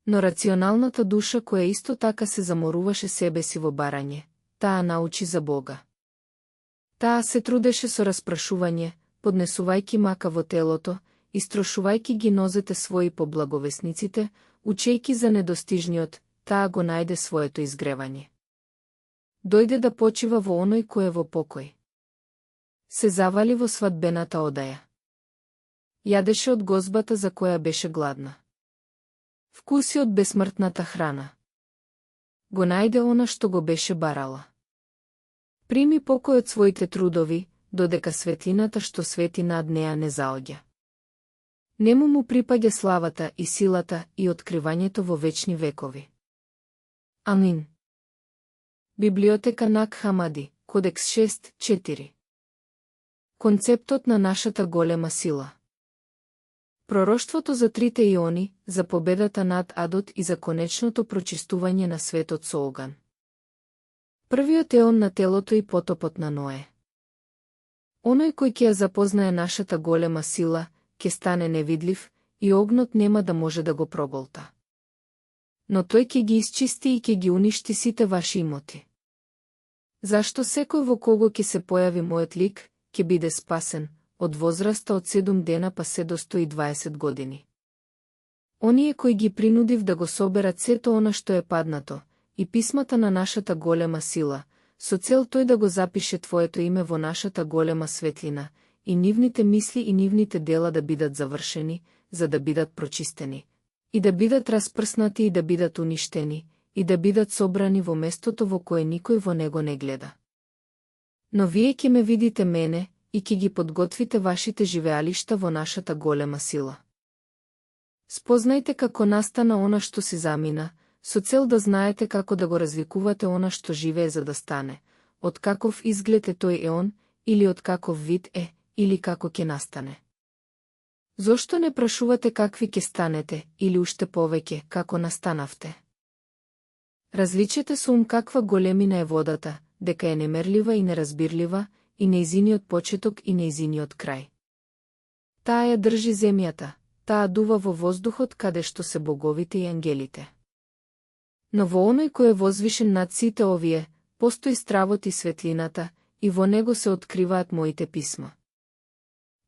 Но рационалната душа која исто така се заморуваше себе си во барање, таа научи за Бога. Таа се трудеше со распрашување, поднесувајќи мака во телото, истрошувајќи ги нозете своји по благовесниците, учејќи за недостижниот, таа го најде своето изгревање. Дојде да почива во оној кој е во покој. Се завали во свадбената одаја. Јадеше од гозбата за која беше гладна. Вкуси од бесмртната храна. Го најде она што го беше барала. Прими покој од своите трудови, додека светлината што свети над неа не заоѓа. Нему му припаѓа славата и силата и откривањето во вечни векови. Амин. Библиотека Нак Хамади, Кодекс 6.4. Концептот на нашата голема сила. Пророштвото за трите иони, за победата над адот и за конечното прочистување на светот со оган. Првиот еон на телото и потопот на Ное. Оној кој ќе ја запознае нашата голема сила, ќе стане невидлив, и огнот нема да може да го проголта. Но тој ќе ги исчисти и ќе ги уништи сите ваши имоти. Зашто секој во кого ќе се појави мојот лик, ќе биде спасен, од возраста од 7 дена па се до 120 години. Оние кои ги принудив да го соберат сето она што е паднато, и писмата на нашата голема сила, со цел тој да го запише Твоето име во нашата голема светлина, и нивните мисли и нивните дела да бидат завршени, за да бидат прочистени, и да бидат распрснати и да бидат уништени, и да бидат собрани во местото во кое никој во него не гледа. Но вие ќе ме видите мене, и ќе ги подготвите вашите живеалишта во нашата голема сила. Спознајте како настана она што си замина, со цел да знаете како да го разликувате она што живее за да стане, од каков изглед е тој еон, или од каков вид е, или како ќе настане. Зошто не прашувате какви ќе станете, или уште повеќе, како настанавте? Различете со ум каква големина е водата, дека е немерлива и неразбирлива, и неизиниот почеток и неизиниот крај. Таа ја држи земјата, таа дува во воздухот каде што се боговите и ангелите. Но во оној кој е возвишен над сите овие, постои стравот и светлината, и во него се откриваат моите писма.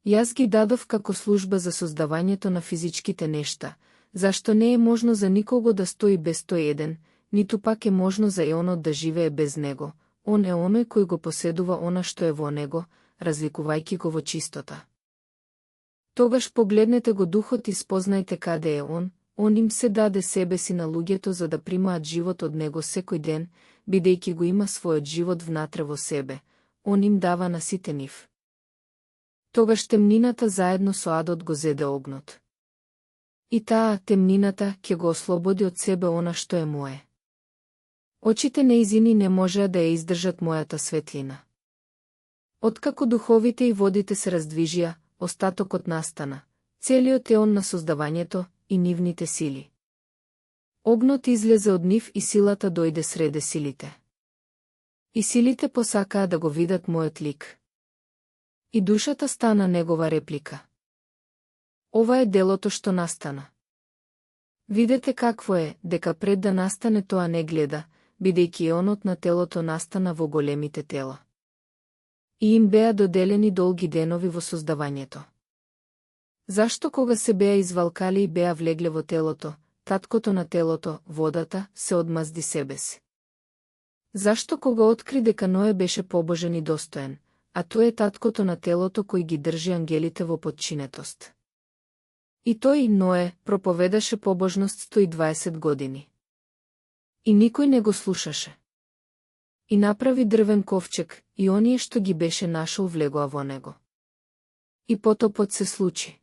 Јас ги дадов како служба за создавањето на физичките нешта, зашто не е можно за никого да стои без тој еден, ниту пак е можно за еонот да живее без него. Он е оној кој го поседува она што е во него, разликувајќи го во чистота. Тогаш погледнете го духот и спознајте каде е он им се даде себе си на луѓето за да примаат живот од него секој ден, бидејќи го има својот живот внатре во себе, он им дава на сите нив. Тогаш темнината заедно со адот го зеде огнот. И таа, темнината, ќе го ослободи од себе она што е мое. Очите неизини не можеа да ја издржат мојата светлина. Откако духовите и водите се раздвижија, остатокот настана, целиот еон на создавањето и нивните сили. Огнот излезе од нив и силата дојде среде силите. И силите посакаа да го видат мојот лик. И душата стана негова реплика. Ова е делото што настана. Видете какво е, дека пред да настане тоа не гледа, бидејќи еонот на телото настана во големите тела. И им беа доделени долги денови во создавањето. Зашто кога се беа извалкали и беа влегле во телото, таткото на телото, водата, се одмазди себе си? Зашто кога откри дека Ное беше побожен и достоен, а тој е таткото на телото кој ги држи ангелите во подчинетост? И тој, Ное, проповедаше побожност 120 години. И никој не го слушаше. И направи дрвен ковчег, и оние што ги беше нашол влегоа во него. И потопот се случи.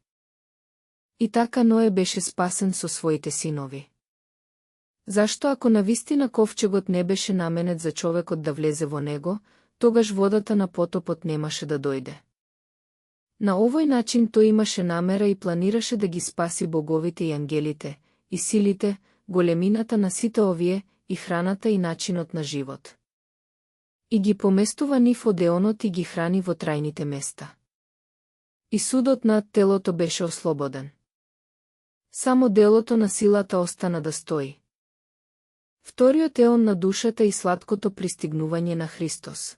И така Ное беше спасен со своите синови. Зашто ако навистина ковчегот не беше наменет за човекот да влезе во него, тогаш водата на потопот немаше да дојде. На овој начин тој имаше намера и планираше да ги спаси боговите и ангелите, и силите, големината на сите овие, и храната и начинот на живот. И ги поместува нив од еонот и ги храни во трајните места. И судот над телото беше ослободен. Само делото на силата остана да стои. Вториот еон на душата и сладкото пристигнување на Христос.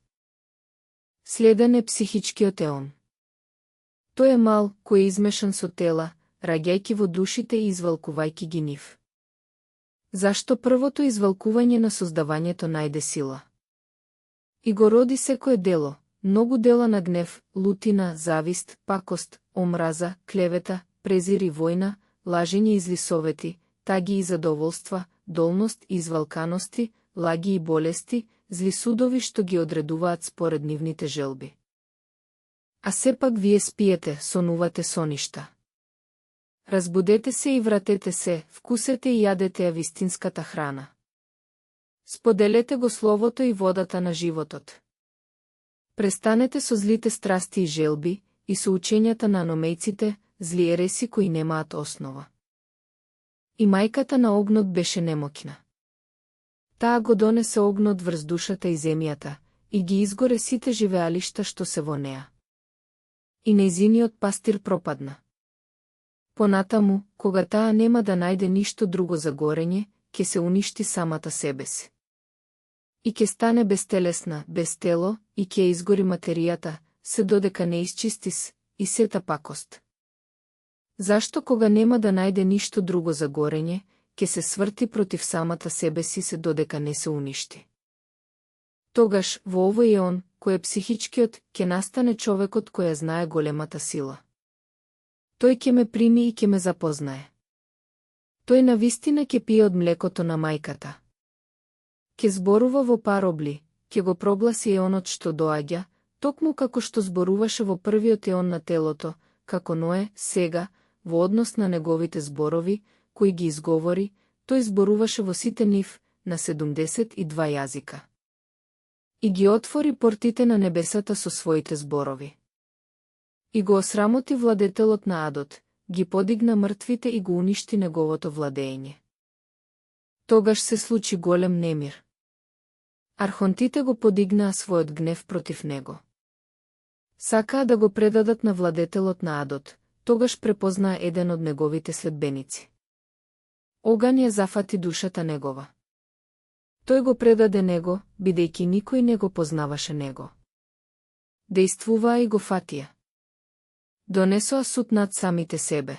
Следен е психичкиот еон. Тој е мал, кој е измешан со тела, раѓајќи во душите и извалкувајќи ги нив. Зашто првото извалкување на создавањето најде сила? И го роди секое дело, многу дела на гнев, лутина, завист, пакост, омраза, клевета, презир и војна, лажење и зли совети, таги и задоволства, долност и извалканости, лаги и болести, зли судови што ги одредуваат според нивните желби. А сепак вие спиете, сонувате соништа. Разбудете се и вратете се, вкусете и јадете ја вистинската храна. Споделете го словото и водата на животот. Престанете со злите страсти и желби, и со учењата на аномејците, зли ереси кои немаат основа. И мајката на огнот беше немоќна. Таа го донесе огнот врз душата и земјата, и ги изгоре сите живеалишта што се во неа. И нејзиниот пастир пропадна. Понатаму, кога таа нема да најде ништо друго за горење, ќе се уништи самата себе си. И ќе стане безтелесна, без тело, и ќе изгори материјата, се додека не исчистис, и сета пакост. Зашто кога нема да најде ништо друго за горење, ќе се сврти против самата себе си се додека не се уништи. Тогаш, во овој еон, кој е психичкиот, ќе настане човекот кој ја знае големата сила. Тој ќе ме прими и ќе ме запознае. Тој навистина ќе пие од млекото на мајката. Ќе зборува во паробли, ќе го прогласи еонот што доаѓа, токму како што зборуваше во првиот еон на телото, како Ное, сега, во однос на неговите зборови, кои ги изговори, тој зборуваше во сите нив, на 72 јазика. И ги отвори портите на небесата со своите зборови. И го осрамоти владетелот на адот, ги подигна мртвите и го уништи неговото владење. Тогаш се случи голем немир. Архонтите го подигнаа својот гнев против него. Сакаа да го предадат на владетелот на адот, тогаш препознаа еден од неговите следбеници. Оган ја зафати душата негова. Тој го предаде него, бидејќи никој не го познаваше него. Дејствуваа и го фатија. Донесоа суд над самите себе.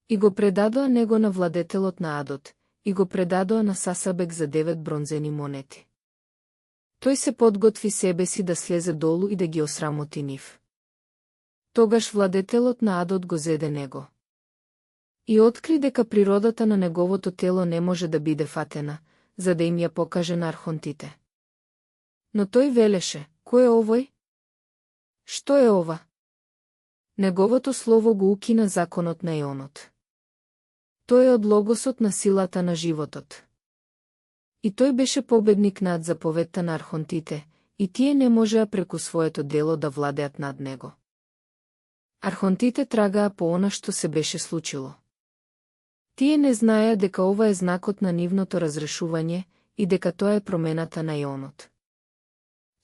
И го предадоа него на владетелот на адот, и го предадоа на Сасабек за 9 бронзени монети. Тој се подготви себе си да слезе долу и да ги осрамоти нив. Тогаш владетелот на адот го зеде него. И откри дека природата на неговото тело не може да биде фатена, за да им ја покаже на архонтите. Но тој велеше, кој е овој? Што е ова? Неговото слово го укина законот на еонот. Тој е од логосот на силата на животот. И тој беше победник над заповедта на архонтите, и тие не можеа преку своето дело да владеат над него. Архонтите трагаа по она што се беше случило. Тие не знаеа дека ова е знакот на нивното разрешување и дека тоа е промената на еонот.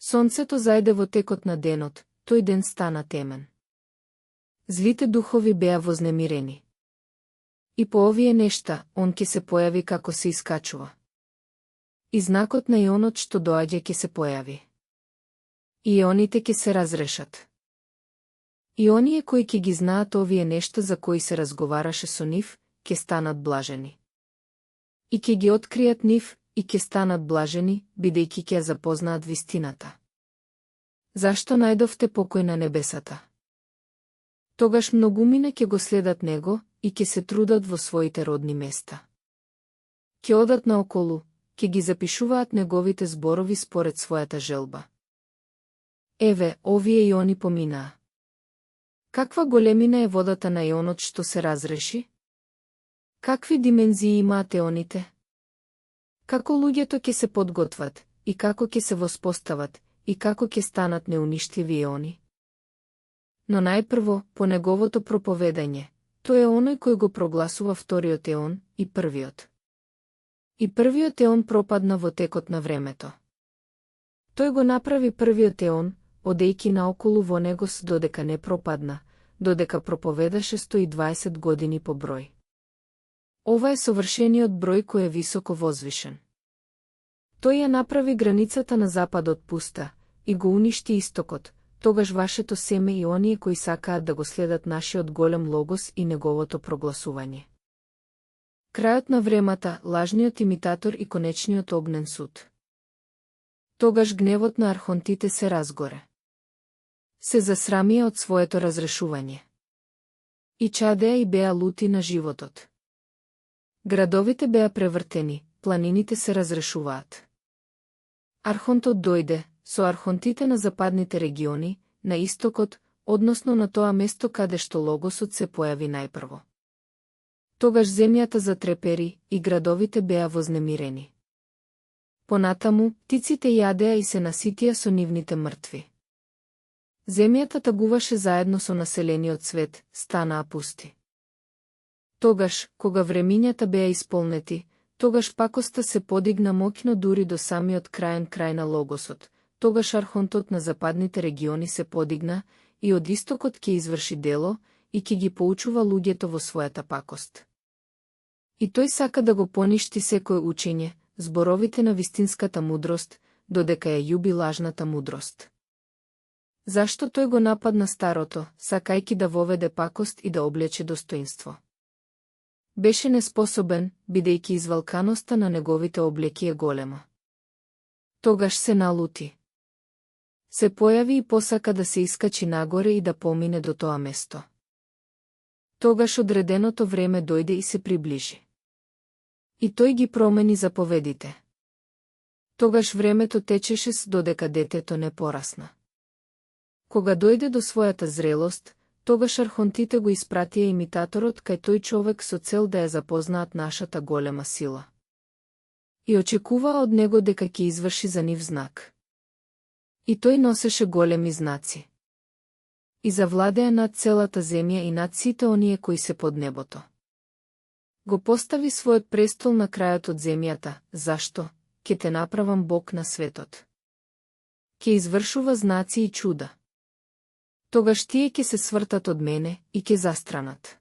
Сонцето зајде во текот на денот, тој ден стана темен. Злите духови беа вознемирени. И по овие нешта, он ќе се појави како се искачува. И знакот на еонот што доаѓа ќе се појави. И еоните ќе се разрешат. И оние кои ќе ги знаат овие нешта за кои се разговараше со нив, ќе станат блажени. И ќе ги откријат нив, и ќе станат блажени, бидејќи ќе ја запознаат вистината. Зашто најдовте покој на небесата? Тогаш многумина ќе го следат него и ќе се трудат во своите родни места. Ќе одат наоколу, ќе ги запишуваат неговите зборови според својата желба. Еве, овие еони поминаа. Каква големина е водата на еонот што се разреши? Какви димензии имаат еоните? Како луѓето ќе се подготват, и како ќе се воспостават, и како ќе станат неуништливи еони? Но најпрво, по неговото проповедање, тој е оној кој го прогласува вториот еон и првиот. И првиот еон пропадна во текот на времето. Тој го направи првиот еон, одејќи наоколу во него додека не пропадна, додека проповедаше 120 години по број. Ова е совршениот број кој е високо возвишен. Тој ја направи границата на западот пуста и го уништи истокот, тогаш вашето семе и оние кои сакаат да го следат нашиот голем логос и неговото прогласување. Крајот на времата, лажниот имитатор и конечниот огнен суд. Тогаш гневот на архонтите се разгоре. Се засрамија од своето разрешување. И чадеа и беа лути на животот. Градовите беа превртени, планините се разрешуваат. Архонтот дојде, со архонтите на западните региони, на истокот, односно на тоа место каде што логосот се појави најпрво. Тогаш земјата затрепери и градовите беа вознемирени. Понатаму, птиците јадеа и се наситија со нивните мртви. Земјата тагуваше заедно со населениот свет, станаа пусти. Тогаш, кога времињата беа исполнети, тогаш пакоста се подигна моќно дури до самиот крај на логосот, тогаш архонтот на западните региони се подигна и од истокот ќе изврши дело и ќе ги поучува луѓето во својата пакост. И тој сака да го поништи секое учење, зборовите на вистинската мудрост, додека ја љуби лажната мудрост. Зашто тој го нападна старото, сакајки да воведе пакост и да облече достоинство? Беше неспособен, бидејќи извалканоста на неговите облеки е голема. Тогаш се налути. Се појави и посака да се искачи нагоре и да помине до тоа место. Тогаш одреденото време дојде и се приближи. И тој ги промени заповедите. Тогаш времето течеше додека детето не порасна. Кога дојде до својата зрелост, тогаш архонтите го испратија имитаторот кај тој човек со цел да ја запознаат нашата голема сила. И очекуваа од него дека ќе изврши за нив знак. И тој носеше големи знаци. И завладеа над целата земја и над сите оние кои се под небото. Го постави својот престол на крајот од земјата, зашто? Ке те направам Бог на светот. Ке извршува знаци и чуда. Тогаш тие ќе се свртат од мене и ќе застранат.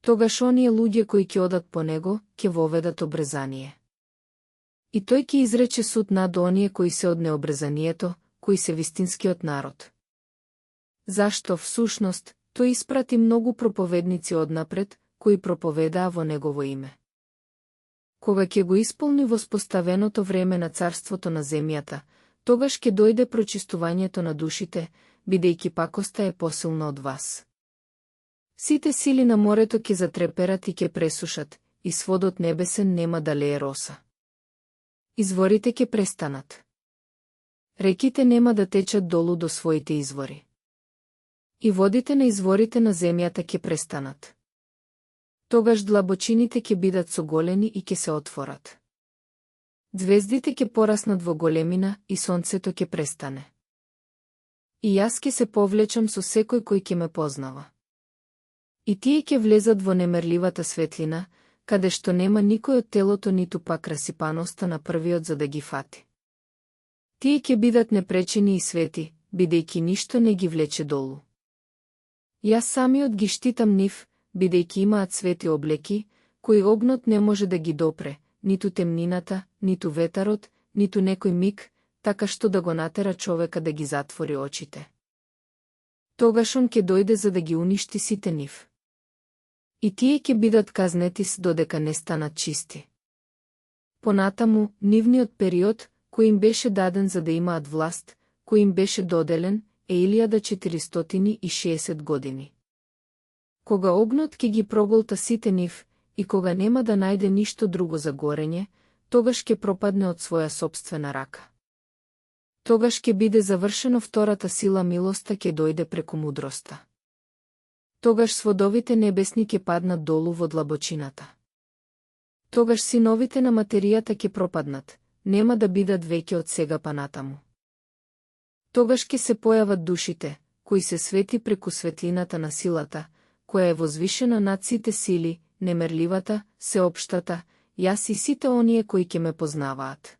Тогаш оние луѓе кои ќе одат по него, ќе воведат обрезание. И тој ќе изрече суд над оние кои се од необрезанието, кои се вистинскиот народ. Зашто, всушност, тој испрати многу проповедници однапред, кои проповедаа во негово име. Кога ќе го исполни воспоставеното време на царството на земјата, тогаш ќе дојде прочистувањето на душите, бидејќи пакоста е посилна од вас. Сите сили на морето ќе затреперат и ќе пресушат, и сводот небесен нема да лее роса. Изворите ќе престанат. Реките нема да течат долу до своите извори. И водите на изворите на земјата ќе престанат. Тогаш длабочините ќе бидат соголени и ќе се отворат. Звездите ќе пораснат во големина и сонцето ќе престане. И јас ќе се повлечам со секој кој ќе ме познава. И тие ќе влезат во немерливата светлина, каде што нема никој од телото ниту пак расипаноста на првиот за да ги фати. Тие ќе бидат непречени и свети, бидејќи ништо не ги влече долу. Јас самиот ги штитам нив, бидејќи имаат свети облеки, кои огнот не може да ги допре, ниту темнината, ниту ветарот, ниту некој миг, така што да го натера човека да ги затвори очите. Тогаш он ќе дојде за да ги уништи сите нив. И тие ќе бидат казнети додека не станат чисти. Понатаму, нивниот период, кој им беше даден за да имаат власт, кој им беше доделен, е 1460 години. Кога огнот ќе ги проголта сите нив, и кога нема да најде ништо друго за горење, тогаш ќе пропадне од своја собствена рака. Тогаш ќе биде завршено втората сила милоста ќе дојде преку мудроста. Тогаш сводовите небесни ќе паднат долу во длабочината. Тогаш синовите на материјата ќе пропаднат, нема да бидат веќе од сега па натаму. Тогаш ќе се појават душите, кои се свети преку светлината на силата, која е возвишена над сите сили, немерливата, сеопштата, јас и сите оние кои ќе ме познаваат.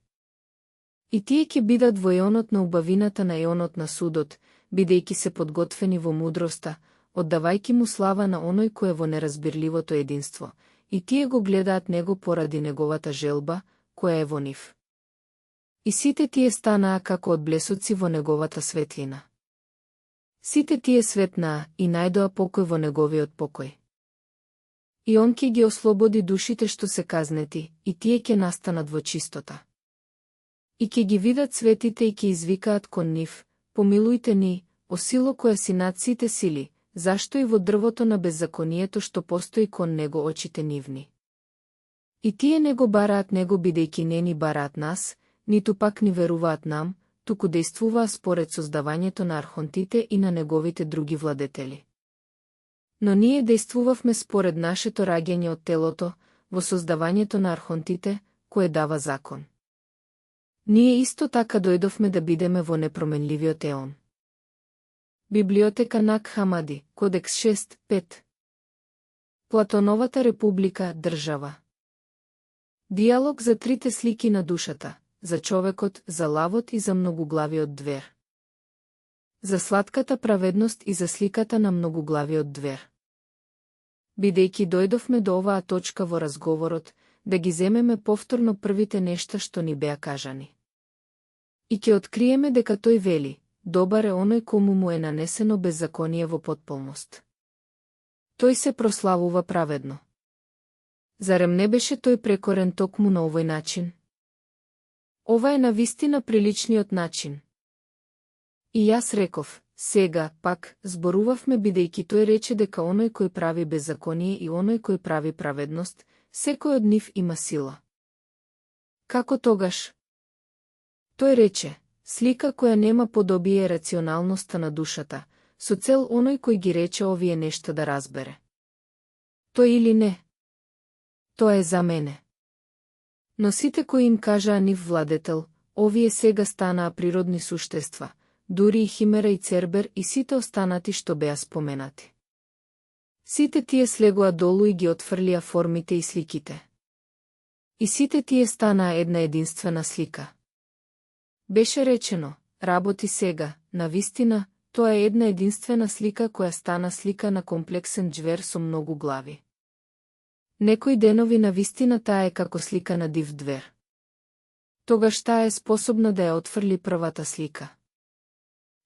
И тие ќе бидат во еонот на убавината на еонот на судот, бидејќи се подготвени во мудроста, оддавајќи му слава на оној кој е во неразбирливото единство, и тие го гледаат него поради неговата желба, која е во нив. И сите тие станаа како од блесоци во неговата светлина. Сите тие светнаа и најдоа покој во неговиот покој. И он ќе ги ослободи душите што се казнети, и тие ќе настанат во чистота. И ќе ги видат светите и ќе извикаат кон нив, помилујте ни, о сило која си над сите сили, зашто и во дрвото на беззаконието што постои кон него очите нивни. И тие не го бараат него бидејќи не ни бараат нас, ниту пак ни веруваат нам, туку действуваа според создавањето на архонтите и на неговите други владетели. Но ние действувавме според нашето раѓање од телото, во создавањето на архонтите, кое дава закон. Ние исто така дојдовме да бидеме во непроменливиот еон. Библиотека Нак Хамади, Кодекс 6.5. Платоновата република, држава. Диалог за трите слики на душата, за човекот, за лавот и за многоглавиот двер. За сладката праведност и за сликата на многоглавиот двер. Бидејќи дојдовме до оваа точка во разговорот, да ги земеме повторно првите нешта што ни беа кажани. И ќе откриеме дека тој вели, добар е оној кому му е нанесено беззаконие во потполност. Тој се прославува праведно. Зарем не беше тој прекорен токму на овој начин? Ова е навистина приличниот начин. И јас реков, сега, пак, зборувавме бидејќи тој рече дека оној кој прави беззаконие и оној кој прави праведност, секој од нив има сила. Како тогаш? Тој рече, слика која нема подобие рационалноста на душата, со цел оној кој ги рече овие нешта да разбере. Тој или не? Тоа е за мене. Но сите кои им кажаа нив владетел, овие сега станаа природни суштества, дури и Химера и Цербер и сите останати што беа споменати. Сите тие слегоа долу и ги отфрлија формите и сликите. И сите тие станаа една единствена слика. Беше речено, работи сега, навистина, тоа е една единствена слика која стана слика на комплексен џвер со многу глави. Некои денови навистина таа е како слика на див двер. Тогаш таа е способна да ја отфрли првата слика.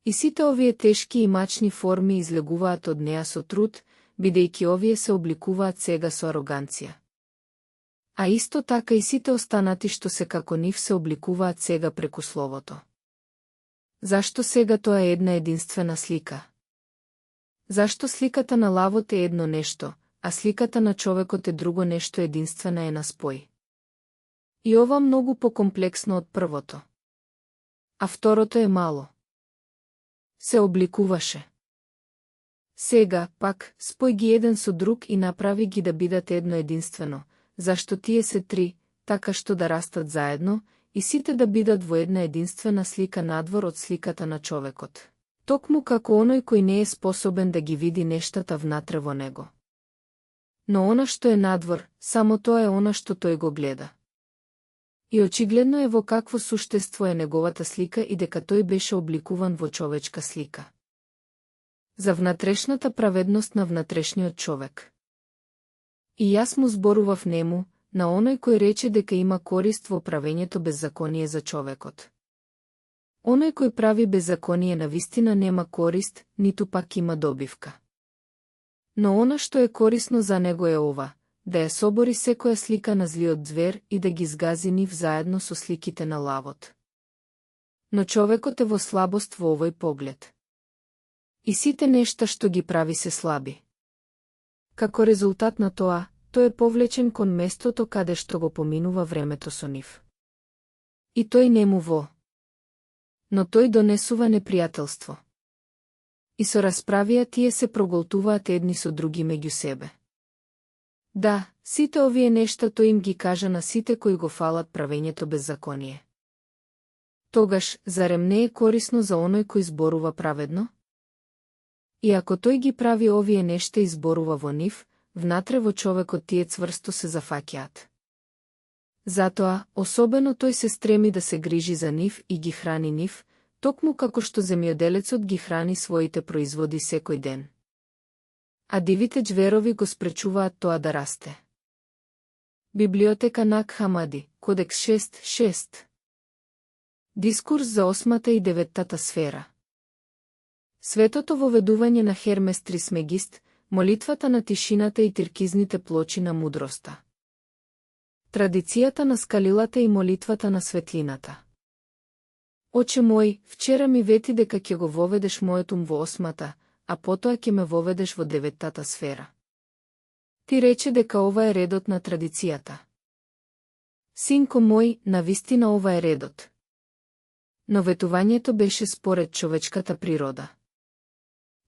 И сите овие тешки и мачни форми излегуваат од неа со труд, бидејќи овие се обликуваат сега со ароганција. А исто така и сите останати што се како нив се обликуваат сега преку словото. Зашто сега тоа е една единствена слика? Зашто сликата на лавот е едно нешто, а сликата на човекот е друго нешто единствена е на спој? И ова многу покомплексно од првото. А второто е мало. Се обликуваше. Сега, пак, спој ги еден со друг и направи ги да бидат едно единствено, зашто тие се три, така што да растат заедно, и сите да бидат во една единствена слика надвор од сликата на човекот. Токму како оној кој не е способен да ги види нештата внатре во него. Но она што е надвор, само тоа е она што тој го гледа. И очигледно е во какво суштество е неговата слика и дека тој беше обликуван во човечка слика. За внатрешната праведност на внатрешниот човек. И јас му зборував нему, на оној кој рече дека има корист во правењето беззаконие за човекот. Оној кој прави беззаконие навистина нема корист, ниту пак има добивка. Но она што е корисно за него е ова, да ја собори секоја слика на злиот звер и да ги згази нив заедно со сликите на лавот. Но човекот е во слабост во овој поглед. И сите нешта што ги прави се слаби. Како резултат на тоа, тој е повлечен кон местото каде што го поминува времето со нив. И тој нему во. Но тој донесува непријателство. И со расправија тие се проголтуваат едни со други меѓу себе. Да, сите овие нешта тој им ги кажа на сите кои го фалат правењето беззаконие. Тогаш, зарем не е корисно за оној кој зборува праведно? И ако тој ги прави овие нешта и зборува во нив, внатре во човекот тие цврсто се зафаќаат. Затоа, особено тој се стреми да се грижи за нив и ги храни нив, токму како што земјоделецот ги храни своите производи секој ден. А дивите џверови го спречуваат тоа да расте. Библиотека Нак Хамади, Кодекс 6.6. Дискурс за 8-та и 9-та сфера. Светото воведување на Хермес Трисмегист, молитвата на тишината и тиркизните плочи на мудроста. Традицијата на скалилата и молитвата на светлината. Оче мој, вчера ми вети дека ќе го воведеш мојот ум во 8-та, а потоа ќе ме воведеш во 9-та сфера. Ти рече дека ова е редот на традицијата. Синко мој, навистина ова е редот. Но ветувањето беше според човечката природа.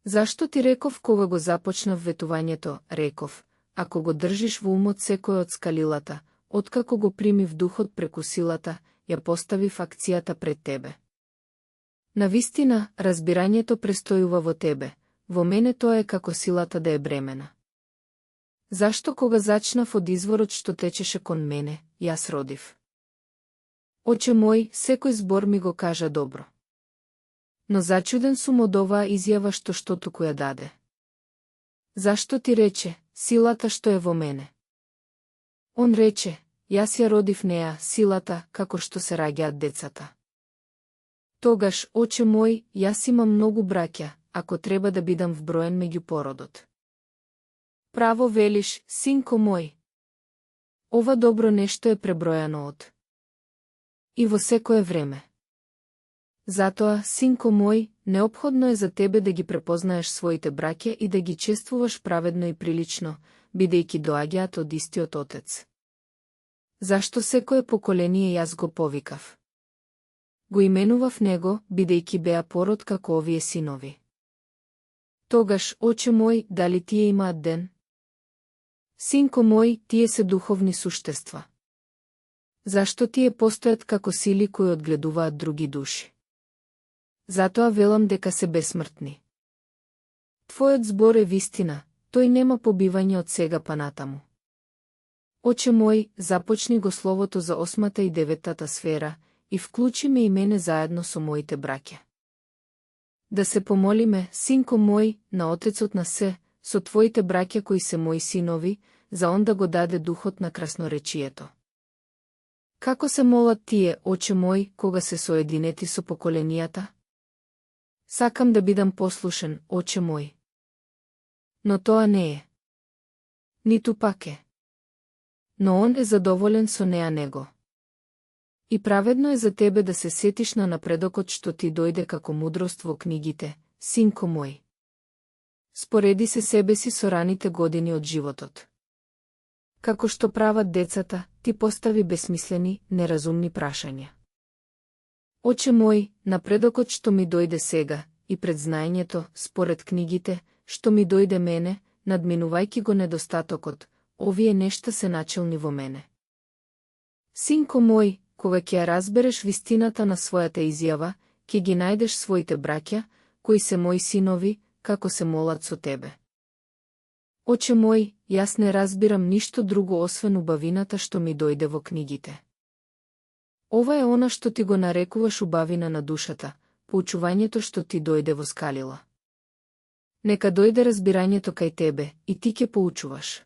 Зашто ти реков кога го започнав ветувањето, реков, ако го држиш во умот секој од скалилата, откако го примив духот преку силата, ја поставив акцијата пред тебе. Навистина, разбирањето престојува во тебе, во мене тоа е како силата да е бремена. Зашто кога зачнав од изворот што течеше кон мене, јас родив? Оче мој, секој збор ми го кажа добро. Но зачуден сум од оваа изјава што туку ја даде. Зашто ти рече, силата што е во мене? Он рече, јас ја родив неа, силата, како што се раѓаат децата. Тогаш, оче мој, јас имам многу браќа, ако треба да бидам вброен меѓу породот. Право велиш, синко мој. Ова добро нешто е пребројано од и во секое време. Затоа, синко мој, неопходно е за тебе да ги препознаеш своите браќа и да ги чествуваш праведно и прилично, бидејќи доаѓаат од истиот Отец. Зашто секое поколение јас го повикав? Го именував него, бидејќи беа пород како овие синови. Тогаш, оче мој, дали тие имаат ден? Синко мој, тие се духовни суштества. Зашто тие постојат како сили кои одгледуваат други души? Затоа велам дека се бесмртни. Твојот збор е вистина, тој нема побивање од сега па натаму. Оче мој, започни го словото за 8-та и 9-та сфера и вклучи ме и мене заедно со моите браќа. Да се помолиме, синко мој, на Отецот на се, со твоите браќа кои се мои синови, за он да го даде духот на красноречието. Како се молат тие, оче мој, кога се соединети со поколенијата? Сакам да бидам послушен, оче мој. Но тоа не е. Ниту пак е. Но он е задоволен со неа него. И праведно е за тебе да се сетиш на напредокот што ти дојде како мудрост во книгите, синко мој. Спореди се себе си со раните години од животот. Како што прават децата, ти постави бесмислени, неразумни прашања. Оче мој, напредокот што ми дојде сега, и пред знаењето, според книгите, што ми дојде мене, надминувајќи го недостатокот, овие нешта се начелни во мене. Синко мој, кога ќе ја разбереш вистината на својата изјава, ќе ги најдеш своите браќа, кои се мои синови, како се молат со тебе. Оче мој, јас не разбирам ништо друго освен убавината што ми дојде во книгите. Ова е она што ти го нарекуваш убавина на душата, поучувањето што ти дојде во скалила. Нека дојде разбирањето кај тебе, и ти ќе поучуваш.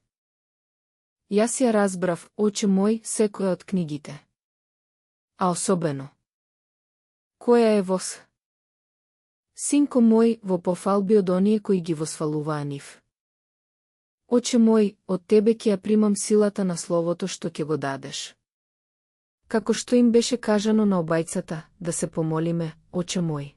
Јас ја разбрав, оче мој, секоја од книгите. А особено. Која е вос? Синко мој, во пофалби од оние кои ги восфалуваа нив. Оче мој, од тебе ќе ја примам силата на словото што ќе го дадеш. Како што им беше кажано на обајцата, да се помолиме, оче мој.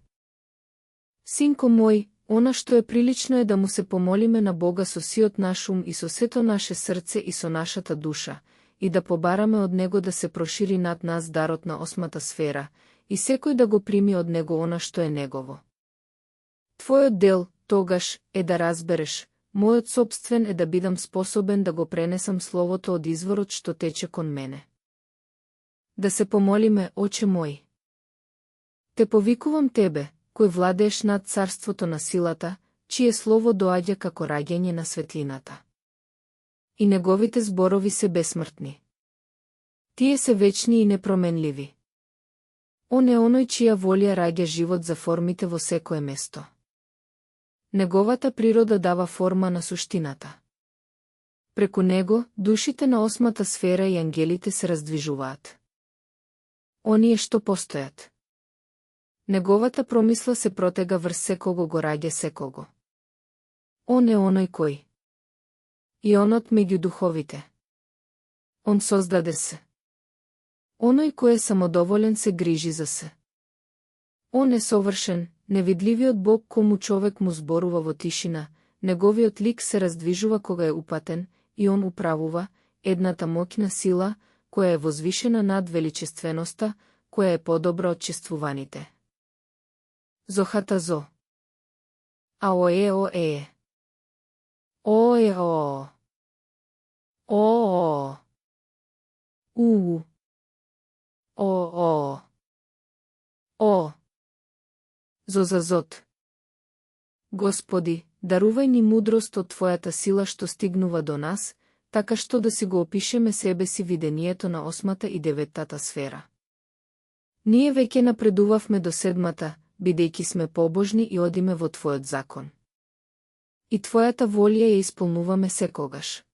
Синко мој, она што е прилично е да му се помолиме на Бога со сиот наш ум и со сето наше срце и со нашата душа, и да побараме од него да се прошири над нас дарот на 8-та сфера, и секој да го прими од него она што е негово. Твојот дел, тогаш, е да разбереш, мојот собствен е да бидам способен да го пренесам словото од изворот што тече кон мене. Да се помолиме, оче мој. Те повикувам тебе, кој владееш над царството на силата, чие слово доаѓа како раѓање на светлината. И неговите зборови се бесмртни. Тие се вечни и непроменливи. Он е оној чија волја раѓа живот за формите во секое место. Неговата природа дава форма на суштината. Преку него, душите на 8-та сфера и ангелите се раздвижуваат. Оние што постојат. Неговата промисла се протега врз секого го раѓа секого. Он е оној кој. И онот меѓу духовите. Он создаде се. Оној кој е самодоволен се грижи за се. Он е совршен, невидливиот Бог кому човек му зборува во тишина, неговиот лик се раздвижува кога е упатен, и он управува, едната моќна сила, која е возвишена над величественоста, која е подобра од чествуваните. Зохата зо. Аое оее. Ое о. О. У. О. О. Зозазот. Господи, дарувај ни мудрост од Твојата сила што стигнува до нас, така што да си го опишеме себе си видението на 8-та и 9-та сфера. Ние веќе напредувавме до 7-та, бидејќи сме побожни и одиме во Твојот закон. И Твојата волја ја исполнуваме секогаш.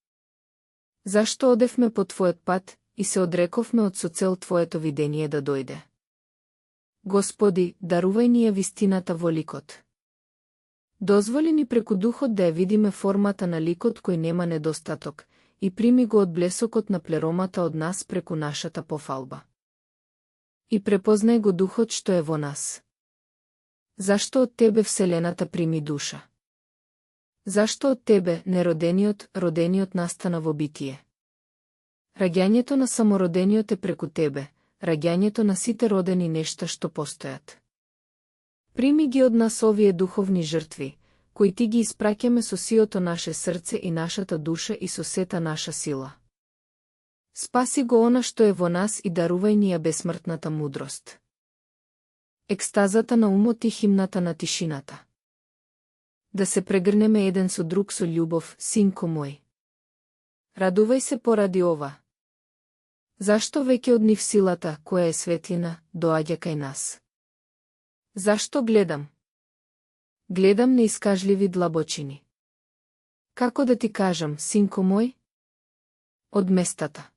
Зашто одевме по Твојот пат, и се одрековме од со цел Твоето видение да дојде. Господи, дарувај ни ја вистината во ликот. Дозволи ни преку духот да ја видиме формата на ликот кој нема недостаток и прими го од блесокот на плеромата од нас преку нашата пофалба. И препознај го духот што е во нас. Зашто од Тебе вселената прими душа? Зашто од Тебе, неродениот, родениот настана во битие? Раѓањето на самородениот е преку Тебе, раѓањето на сите родени нешта што постојат. Прими ги од нас овие духовни жртви, кои Ти ги испраќаме со сиото наше срце и нашата душа и со сета наша сила. Спаси го она што е во нас и дарувај ни ја бесмртната мудрост. Екстазата на умот и химната на тишината. Да се прегрнеме еден со друг со љубов, синко мој. Радувај се поради ова. Зашто веќе од нив силата, која е светлина, доаѓа кај нас? Зашто гледам? Гледам неискажливи длабочини. Како да ти кажам, синко мој? Од местата.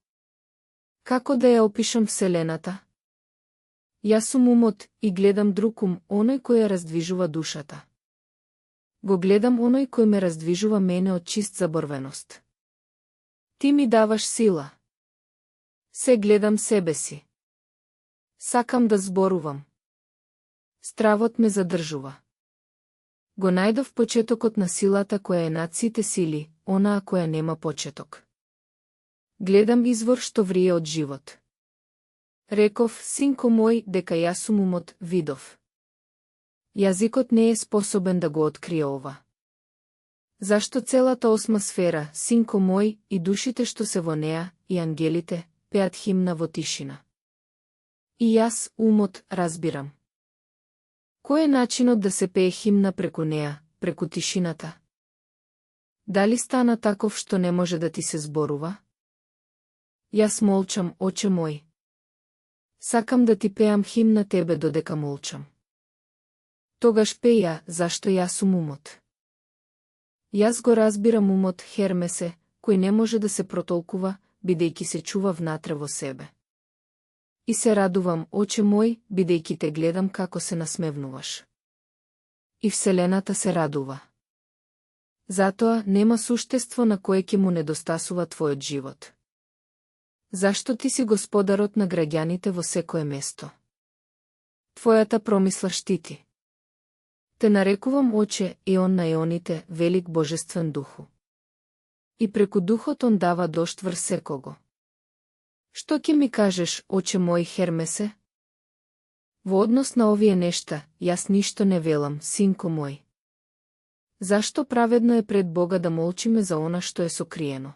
Како да ја опишам вселената? Јас сум умот и гледам друг ум, оној кој ја раздвижува душата. Го гледам оној кој ме раздвижува мене од чист заборвеност. Ти ми даваш сила. Се гледам себе си. Сакам да зборувам. Стравот ме задржува. Го најдов почетокот на силата која е над сите сили, онаа која нема почеток. Гледам извор што врие од живот. Реков, синко мој, дека јас сум умот, видов. Јазикот не е способен да го открие ова. Зашто целата осма сфера, синко мој, и душите што се во неа, и ангелите, пеат химна во тишина. И јас, умот, разбирам. Кој е начинот да се пее химна преку неа, преку тишината? Дали стана таков што не може да ти се зборува? Јас молчам, оче мој. Сакам да ти пеам химна тебе додека молчам. Тогаш пеја, зашто јас сум умот. Јас го разбирам умот, Хермесе, кој не може да се протолкува, бидејќи се чува внатре во себе. И се радувам, оче мој, бидејќи те гледам како се насмевнуваш. И вселената се радува. Затоа нема суштество на кое ќе му недостасува твојот живот. Зашто ти си господарот на граѓаните во секое место? Твојата промисла штити. Те нарекувам оче, еон на еоните, велик божествен духу. И преку духот он дава дожд врз секого. Што ќе ми кажеш, оче мој, Хермесе? Во однос на овие нешта, јас ништо не велам, синко мој. Зашто праведно е пред Бога да молчиме за она што е сокриено?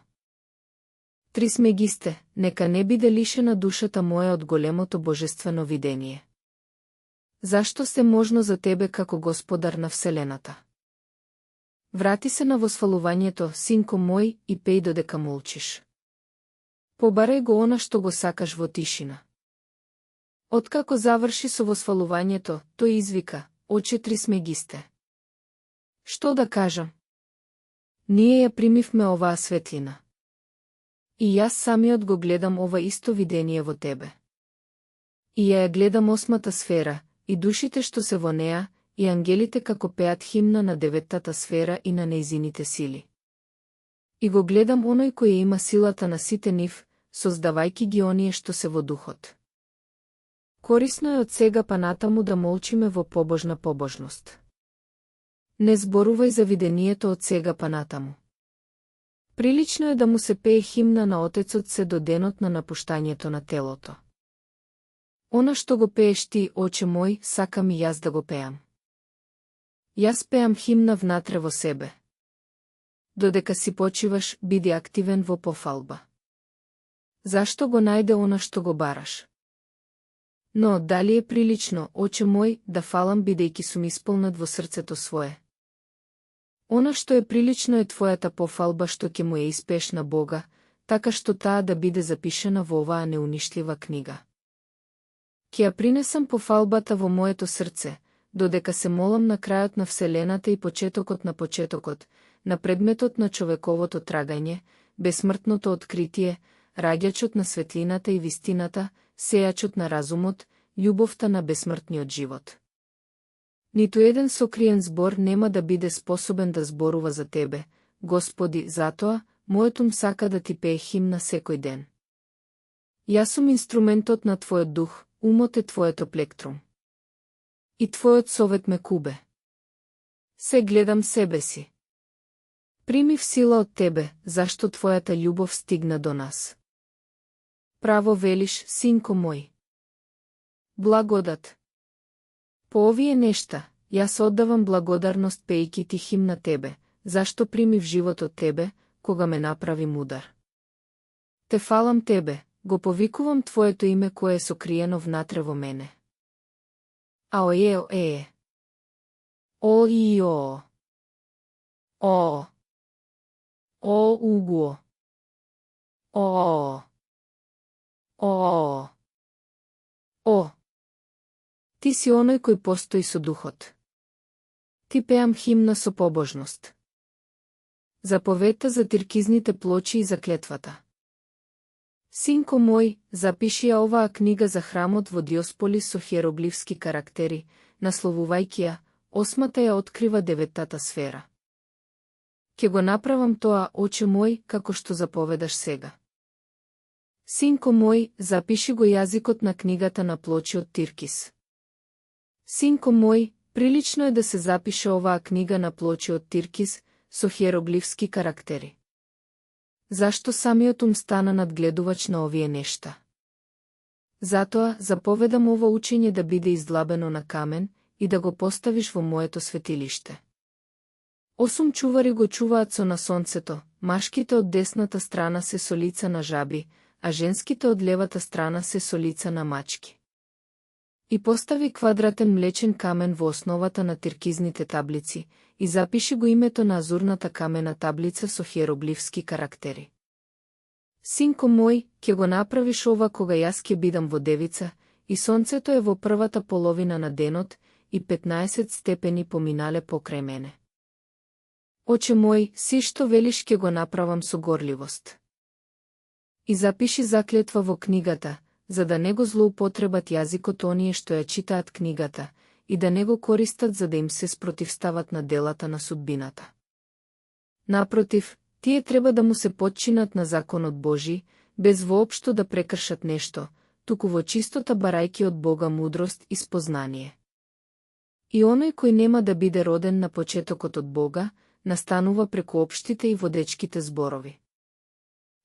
Трисмегисте, нека не биде лишена душата моја од големото божествено видение. Зашто се можно за тебе како господар на вселената? Врати се на восфалувањето, синко мој, и пеј додека молчиш. Побарај го она што го сакаш во тишина. Откако заврши со восфалувањето, тој извика, оче Трисмегисте. Што да кажам? Ние ја примивме оваа светлина. И јас самиот го гледам ова исто видение во тебе. И ја гледам осмата сфера, и душите што се во неа, и ангелите како пеат химна на деветтата сфера и на нејзините сили. И го гледам оној кој има силата на сите нив, создавајки ги оние што се во духот. Корисно е од сега па натаму да молчиме во побожна побожност. Не зборувај за видението од сега па натаму. Прилично е да му се пее химна на Отецот се до денот на напуштањето на телото. Она што го пееш ти, оче мој, сакам и јас да го пеам. Јас пеам химна внатре во себе. Додека си почиваш, биди активен во пофалба. Зашто го најде она што го бараш? Но, дали е прилично, оче мој, да фалам бидејќи сум исполнет во срцето свое? Она што е прилично е твојата пофалба што ќе му ја испееш на Бога, така што таа да биде запишена во оваа неунишлива книга. Ќе ја принесам пофалбата во моето срце, додека се молам на крајот на вселената и почетокот, на предметот на човековото трагање, бесмртното откритие, раѓачот на светлината и вистината, сејачот на разумот, љубовта на бесмртниот живот. Ниту еден сокриен збор нема да биде способен да зборува за тебе, Господи, затоа, мојот ум сака да ти пее химна секој ден. Јас сум инструментот на твојот дух, умот е твоето плектрум. И твојот совет ме кубе. Се гледам себе си. Примив сила од тебе, зашто твојата љубов стигна до нас. Право велиш, синко мој. Благодат. По овие нешта, јас оддавам благодарност пејки ти хим на тебе, зашто примив живот од тебе, кога ме направи мудар. Те фалам тебе, го повикувам твоето име кое е сокриено внатре во мене. Аоео е. О и о. О. О уго. О. О. О. Ти си оној кој постои со духот. Ти пеам химна со побожност. Заповета за тиркизните плочи и за клетвата. Синко мој, запиши ја оваа книга за храмот во Диосполис со хиероглифски карактери, насловувајќи ја, 8-та ја открива 9-тата сфера. Ке го направам тоа, оче мој, како што заповедаш сега. Синко мој, запиши го јазикот на книгата на плочи од тиркис. Синко мој, прилично е да се запише оваа книга на плочи од тиркис со хиероглифски карактери. Зашто самиот ум стана надгледувач на овие нешта? Затоа заповедам ова учење да биде издлабено на камен и да го поставиш во моето светилиште. 8 чувари го чуваат со на сонцето, машките од десната страна се со лица на жаби, а женските од левата страна се со лица на мачки. И постави квадратен млечен камен во основата на тиркизните таблици и запиши го името на азурната камена таблица со хиероглифски карактери. Синко мој, ќе го направиш ова кога јас ќе бидам во девица, и сонцето е во првата половина на денот, и 15 степени поминале покрај мене. Оче мој, си што велиш ќе го направам со горливост. И запиши заклетва во книгата, за да не го злоупотребат јазикот оние што ја читаат книгата, и да не го користат за да им се спротивстават на делата на судбината. Напротив, тие треба да му се потчинат на законот Божи, без воопшто да прекршат нешто, туку во чистота барајки од Бога мудрост и спознание. И оној кој нема да биде роден на почетокот од Бога, настанува преку општите и водечките зборови.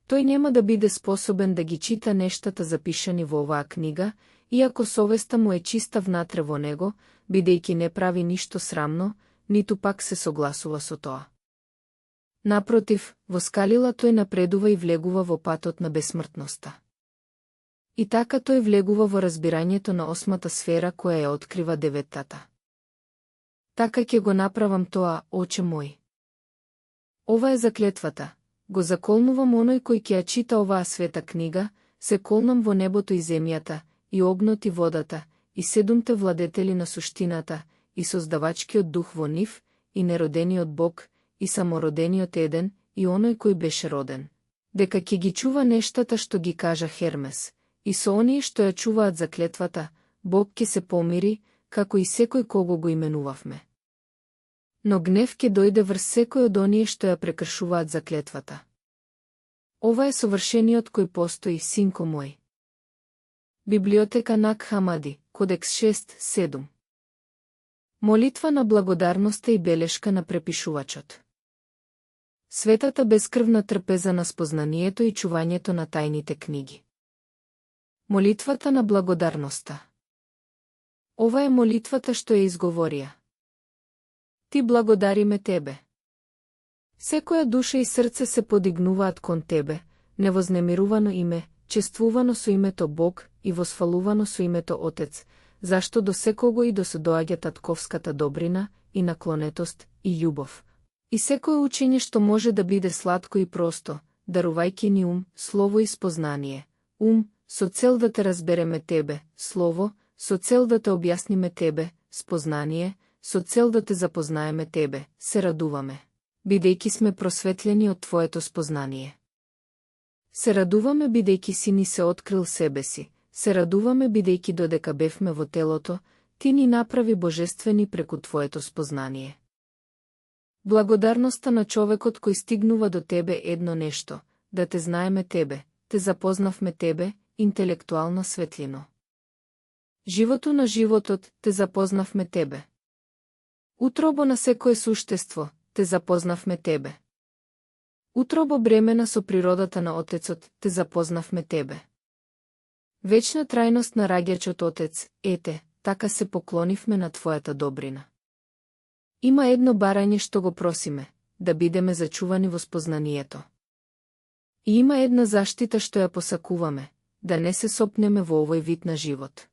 Тој нема да биде способен да ги чита нештата запишани во оваа книга, иако совеста му е чиста внатре во него, бидејќи не прави ништо срамно, ниту пак се согласува со тоа. Напротив, во скалила тој напредува и влегува во патот на бесмртноста. И така тој влегува во разбирањето на 8-та сфера која ја открива 9-тата. Така ќе го направам тоа, оче мој. Ова е заклетвата. Го заколнувам оној кој ќе ја чита оваа света книга, се колнам во небото и земјата, и огнот и водата, и 7-те владетели на суштината, и создавачкиот дух во нив, и неродениот Бог, и самородениот еден, и оној кој беше роден. Дека ќе ги чува нештата што ги кажа Хермес, и со оние што ја чуваат заклетвата, Бог ќе се помири, како и секој кого го именувавме. Но гнев ќе дојде врз секој од оние што ја прекршуваат заклетвата. Ова е совршениот кој постои, синко мој. Библиотека Нак Хамади, Кодекс 6.7. Молитва на благодарноста и белешка на препишувачот. Светата безкрвна трпеза на спознанието и чувањето на тајните книги. Молитвата на благодарноста. Ова е молитвата што ја изговорија. Ти благодариме тебе. Секоја душа и срце се подигнуваат кон тебе, невознемирувано име, чествувано со името Бог и восфалувано со името Отец, зашто до секого и до се доаѓа татковската добрина и наклонетост и љубов. И секое учење што може да биде сладко и просто, дарувајќи ни ум, слово и спознание. Ум, со цел да те разбереме тебе, слово, со цел да те објасниме тебе, спознание, со цел да те запознаеме тебе, се радуваме, бидејќи сме просветлени од твоето спознание. Се радуваме бидејќи си ни се открил себе си, се радуваме бидејќи додека бевме во телото, ти ни направи божествени преку твоето спознание. Благодарноста на човекот кој стигнува до тебе едно нешто, да те знаеме тебе, те запознавме тебе, интелектуална светлино. Живото на животот, те запознавме тебе. Утробо на секое суштество, те запознавме тебе. Утробо бремена со природата на Отецот, те запознавме тебе. Вечна трајност на раѓачот Отец, ете, така се поклонивме на твојата добрина. Има едно барање што го просиме, да бидеме зачувани во спознанието. И има една заштита што ја посакуваме, да не се сопнеме во овој вид на живот.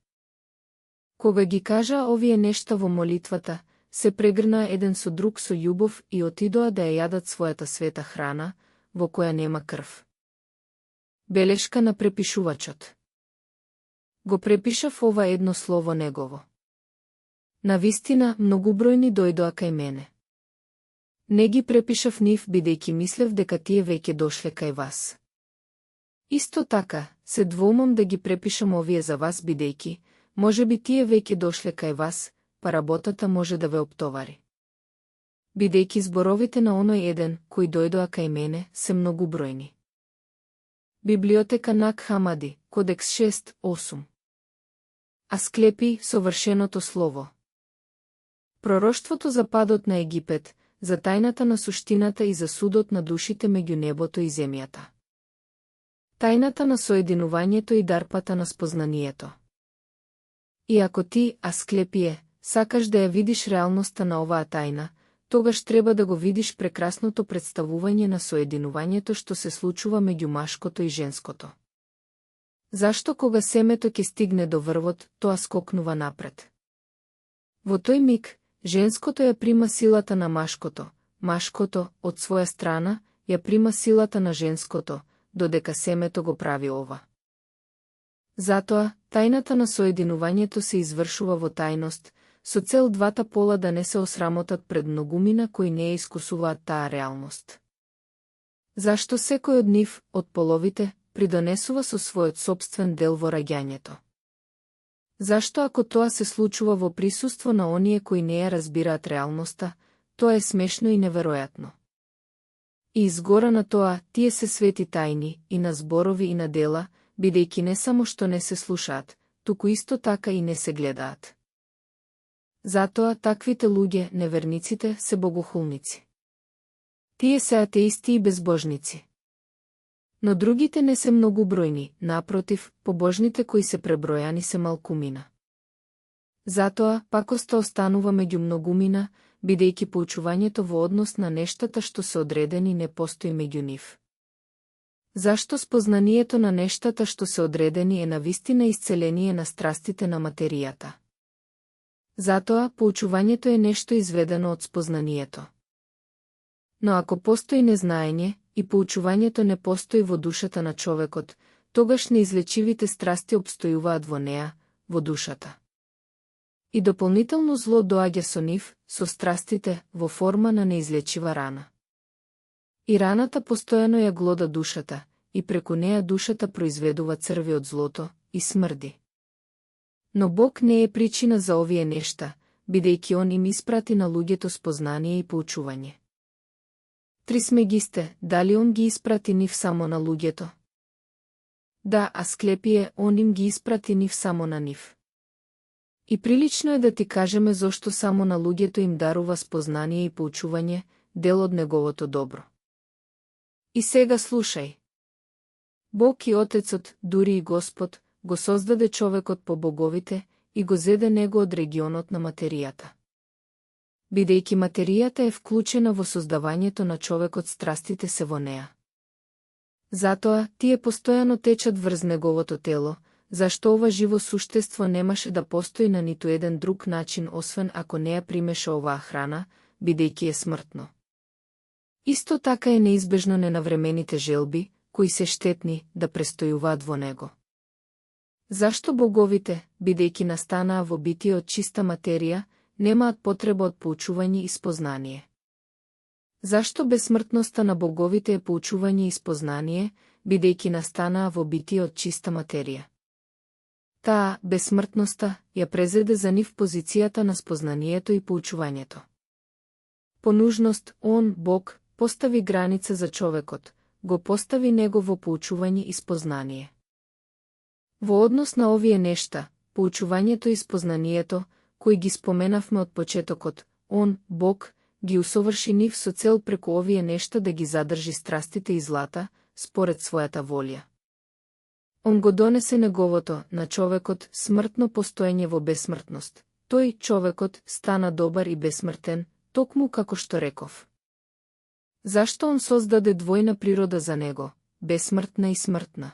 Кога ги кажа овие нешта во молитвата, се прегрнаа еден со друг со љубов и отидоа да ја јадат својата света храна, во која нема крв. Белешка на препишувачот. Го препишав ова едно слово негово. Навистина, многубројни дојдоа кај мене. Не ги препишав нив бидејќи мислев дека тие веќе дошле кај вас. Исто така, се двоумам да ги препишам овие за вас бидејќи, може би тие веќе дошле кај вас, па работата може да ве оптовари. Бидејќи зборовите на оној еден, кој дојдоа кај мене, се многубројни. Библиотека Нак Хамади, Кодекс 6:8. Асклепи, совршеното слово. Пророштвото за падот на Египет, за тајната на суштината и за судот на душите меѓу небото и земјата. Тајната на соединувањето и дарпата на спознанието. И ако ти, Асклепие, сакаш да ја видиш реалноста на оваа тајна, тогаш треба да го видиш прекрасното представување на соединувањето што се случува меѓу машкото и женското. Зашто кога семето ќе стигне до врвот, тоа скокнува напред? Во тој миг, женското ја прима силата на машкото, машкото, од своја страна, ја прима силата на женското, додека семето го прави ова. Затоа, тајната на соединувањето се извршува во тајност, со цел двата пола да не се осрамотат пред многумина кои не ја искусуваат таа реалност. Зашто секој од нив, од половите, придонесува со својот сопствен дел во раѓањето? Зашто ако тоа се случува во присуство на оние кои не ја разбираат реалноста, тоа е смешно и неверојатно. И изгора на тоа, тие се свети тајни, и на зборови и на дела, бидејќи не само што не се слушаат, туку исто така и не се гледаат. Затоа таквите луѓе, неверниците, се богохулници. Тие се атеисти и безбожници. Но другите не се многубројни, напротив, побожните кои се пребројани се малкумина. Затоа, пакоста останува меѓу многумина, бидејќи поучувањето во однос на нештата што се одредени не постои меѓу нив. Зашто спознанието на нештата што се одредени е навистина исцеление на страстите на материјата? Затоа, поучувањето е нешто изведено од спознанието. Но ако постои незнаење, и поучувањето не постои во душата на човекот, тогаш неизлечивите страсти обстојуваат во неа, во душата. И дополнително зло доаѓа со нив, со страстите, во форма на неизлечива рана. И раната постојано ја глода душата, и преку неа душата произведува црви од злото, и смрди. Но Бог не е причина за овие нешта, бидејќи Он им испрати на луѓето спознание и поучување. Трисмегисте, дали Он ги испрати нив само на луѓето? Да, Асклепие, Он им ги испрати нив само на нив. И прилично е да ти кажеме зошто само на луѓето им дарува спознание и поучување, дел од неговото добро. И сега слушај. Бог и Отецот, дури и Господ, го создаде човекот по боговите и го зеде него од регионот на материјата. Бидејќи материјата е вклучена во создавањето на човекот, страстите се во неа. Затоа, тие постојано течат врз неговото тело, зашто ова живо суштество немаше да постои на ниту еден друг начин освен ако не ја примеше оваа храна, бидејќи е смртно. Исто така е неизбежно ненавремените желби, кои се штетни, да престојуваат во него. Зашто боговите, бидејќи настанаа во битие од чиста материја, немаат потреба од поучување и спознание? Зашто безсмртноста на боговите е поучување и спознание, бидејќи настанаа во битие од чиста материја. Таа, бесмртноста, ја презеде за нив позицијата на спознанието и поучувањето. По нужност, он, Бог, постави граница за човекот, го постави негово поучување и спознание. Во однос на овие нешта, поучувањето и спознанието, кои ги споменавме од почетокот, он, Бог, ги усоврши нив со цел преку овие нешта да ги задржи страстите и злата, според својата волја. Он го донесе неговото, на човекот, смртно постоење во бесмртност. Тој, човекот, стана добар и бесмртен, токму како што реков. Зашто он создаде двојна природа за него, бесмртна и смртна?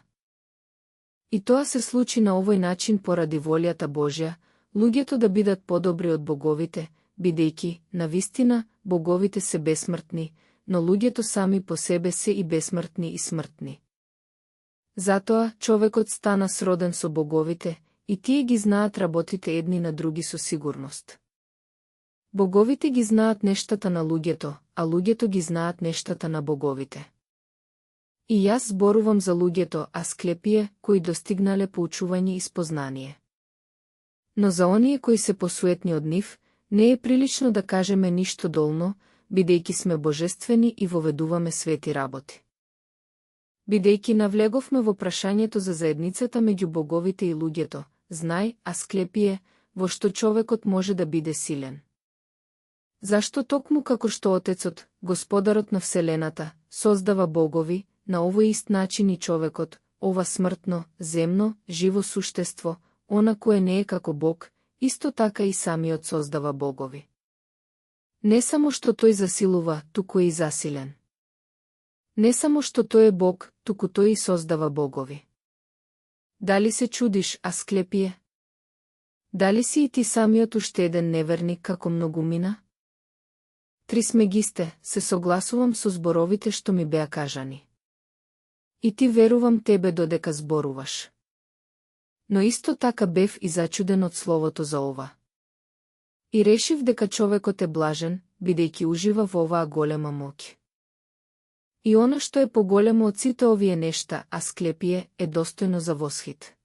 И тоа се случи на овој начин поради волјата Божја, луѓето да бидат подобри од боговите, бидејќи, навистина, боговите се бесмртни, но луѓето сами по себе се и бесмртни и смртни. Затоа, човекот стана сроден со боговите, и тие ги знаат работите едни на други со сигурност. Боговите ги знаат нештата на луѓето, а луѓето ги знаат нештата на боговите. И јас зборувам за луѓето, Асклепие, кои достигнале поучување и спознание. Но за оние кои се посуетни од нив, не е прилично да кажеме ништо долно, бидејќи сме божествени и воведуваме свети работи. Бидејќи навлеговме во прашањето за заедницата меѓу боговите и луѓето, знај, Асклепие, во што човекот може да биде силен. Зашто токму како што Отецот, Господарот на Вселената, создава богови, на овој ист начин и човекот, ова смртно, земно, живо суштество, она кое не е како Бог, исто така и самиот создава богови. Не само што тој засилува, туку и засилен. Не само што тој е Бог, туку тој и создава богови. Дали се чудиш, Асклепие? Дали си и ти самиот уште еден неверник како многумина? Трисмегисте, се согласувам со зборовите што ми беа кажани. И ти верувам тебе додека зборуваш. Но исто така бев и зачуден од словото за ова. И решив дека човекот е блажен, бидејќи ужива во оваа голема моќ. И она што е поголемо од сите овие нешта, Асклепие, е достојно за восхит.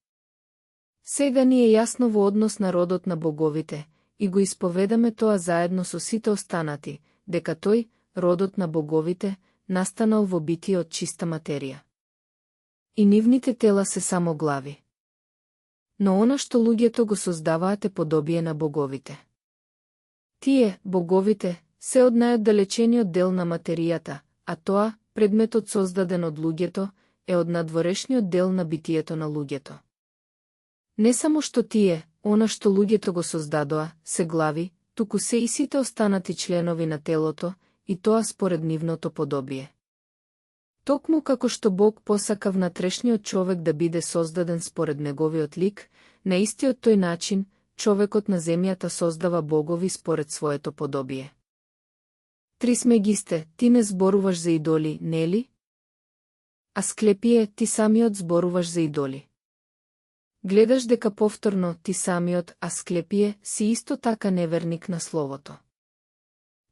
Сега ни е јасно во однос на родот на боговите, и го исповедаме тоа заедно со сите останати, дека тој, родот на боговите, настанал во битие од чиста материја. И нивните тела се само глави. Но она што луѓето го создаваат е подобие на боговите. Тие, боговите, се од најоддалечениот дел на материјата, а тоа, предметот создаден од луѓето, е од надворешниот дел на битието на луѓето. Не само што тие, она што луѓето го создадоа, се глави, туку се и сите останати членови на телото, и тоа според нивното подобие. Токму како што Бог посака внатрешниот човек да биде создаден според неговиот лик, на истиот тој начин, човекот на земјата создава богови според своето подобие. Трисмегисте, ти не зборуваш за идоли, нели? Асклепие, ти самиот зборуваш за идоли. Гледаш дека повторно ти самиот, Асклепие, си исто така неверник на словото.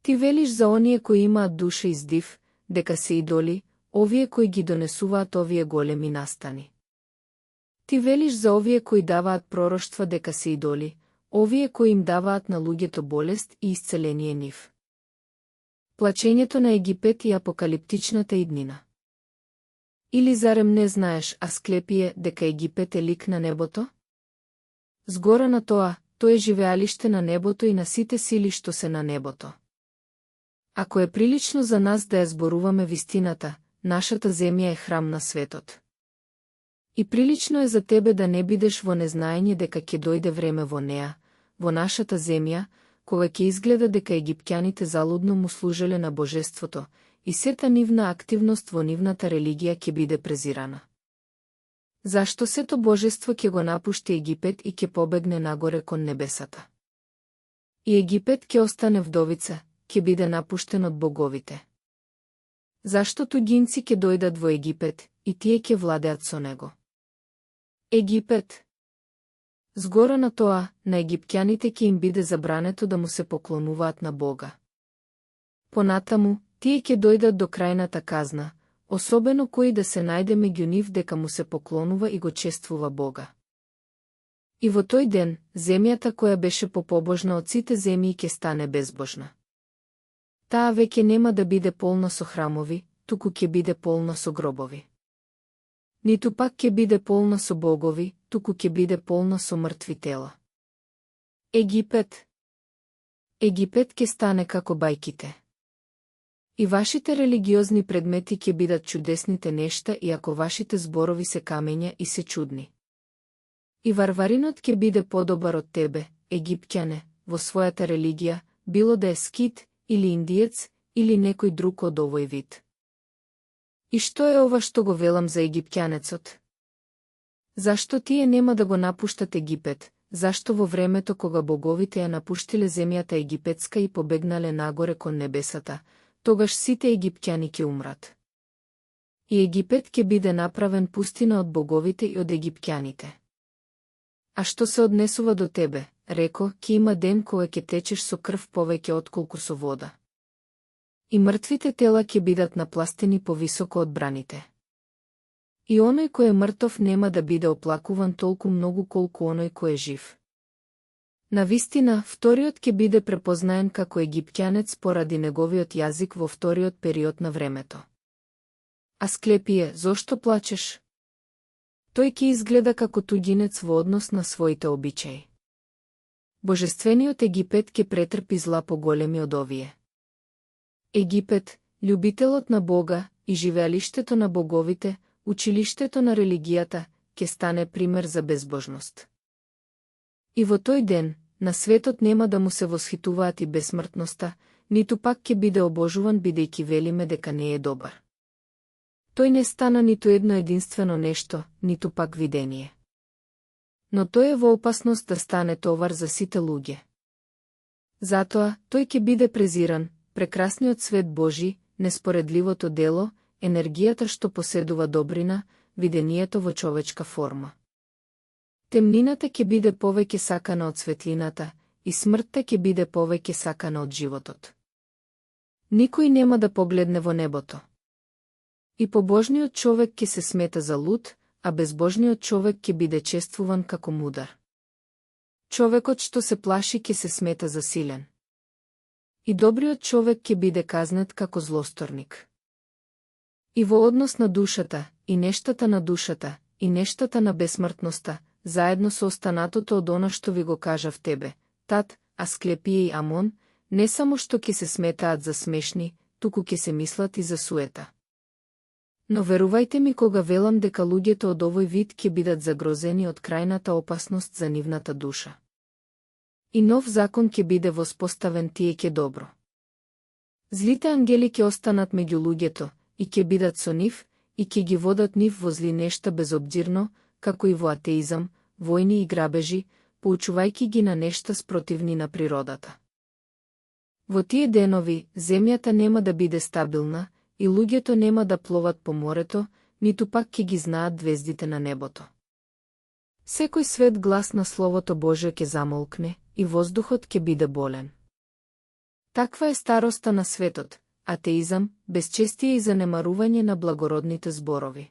Ти велиш за оние кои имаат душа и здив, дека се идоли, овие кои ги донесуваат овие големи настани. Ти велиш за овие кои даваат пророштва дека се идоли, овие кои им даваат на луѓето болест и исцеление нив. Плачењето на Египет и апокалиптичната иднина. Или зарем не знаеш, Асклепие, дека Египет е лик на небото? Згора на тоа, тој е живеалиште на небото и на сите сили што се на небото. Ако е прилично за нас да ја зборуваме вистината, нашата земја е храм на светот. И прилично е за тебе да не бидеш во незнаење дека ќе дојде време во неа, во нашата земја, кога ќе изгледа дека египтјаните залудно му служеле на божеството, и сета нивна активност во нивната религија ќе биде презирана. Зашто сето божество ќе го напушти Египет и ќе побегне нагоре кон небесата? И Египет ќе остане вдовица, ќе биде напуштен од боговите. Зашто туѓинци ќе дојдат во Египет, и тие ќе владеат со него? Египет. Згора на тоа, на египтјаните ќе им биде забрането да му се поклонуваат на Бога. Понатаму, тие ќе дојдат до крајната казна, особено кој да се најде меѓу нив дека му се поклонува и го чествува Бога. И во тој ден, земјата која беше попобожна од сите земји ќе стане безбожна. Таа веќе нема да биде полна со храмови, туку ќе биде полна со гробови. Ниту пак ќе биде полна со богови, туку ќе биде полна со мртви тела. Египет ќе стане како бајките. И вашите религиозни предмети ќе бидат чудесните нешта, иако вашите зборови се камења и се чудни. И варваринот ќе биде подобар од тебе, египтјане, во својата религија, било да е скит, или индиец, или некој друг од овој вид. И што е ова што го велам за египтјанецот? Зашто тие нема да го напуштат Египет, зашто во времето кога боговите ја напуштиле земјата египетска и побегнале нагоре кон небесата, тогаш сите египтјани ќе умрат. И Египет ќе биде направен пустина од боговите и од египтјаните. А што се однесува до тебе, реко, ќе има ден кога ќе течеш со крв повеќе отколку со вода. И мртвите тела ќе бидат напластени повисоко од браните. И оној кој е мртов нема да биде оплакуван толку многу колку оној кој е жив. Навистина, вториот ќе биде препознаен како египтјанец поради неговиот јазик во вториот период на времето. Асклепие, зошто плачеш? Тој ќе изгледа како туѓинец во однос на своите обичаи. Божествениот Египет ќе претрпи зла поголеми од овие. Египет, љубителот на Бога и живеалиштето на боговите, училиштето на религијата, ќе стане пример за безбожност. И во тој ден, на светот нема да му се восхитуваат и безсмртноста, ниту пак ќе биде обожуван бидејќи велиме дека не е добар. Тој не стана ниту едно единствено нешто, ниту пак видение. Но тој е во опасност да стане товар за сите луѓе. Затоа, тој ќе биде презиран, прекрасниот свет Божи, неспоредливото дело, енергијата што поседува добрина, видението во човечка форма. Темнината ќе биде повеќе сакана од светлината, и смртта ќе биде повеќе сакана од животот. Никој нема да погледне во небото. И побожниот човек ќе се смета за луд, а безбожниот човек ќе биде чествуван како мудар. Човекот што се плаши ќе се смета за силен. И добриот човек ќе биде казнет како злосторник. И во однос на душата, и нештата на душата, и нештата на безсмртноста, заедно со останатото од она што ви го кажав тебе, Тат, Асклепие и Амон, не само што ќе се сметаат за смешни, туку ќе се мислат и за суета. Но верувајте ми кога велам дека луѓето од овој вид ќе бидат загрозени од крајната опасност за нивната душа. И нов закон ќе биде воспоставен, тие ќе добро. Злите ангели ќе останат меѓу луѓето, и ќе бидат со нив, и ќе ги водат нив во зли нешта безобзирно, како и во атеизам, војни и грабежи, поучувајќи ги на нешта спротивни на природата. Во тие денови, земјата нема да биде стабилна, и луѓето нема да пловат по морето, ниту пак ќе ги знаат звездите на небото. Секој свет глас на Словото Божие ќе замолкне, и воздухот ќе биде болен. Таква е староста на светот, атеизам, безчестие и занемарување на благородните зборови.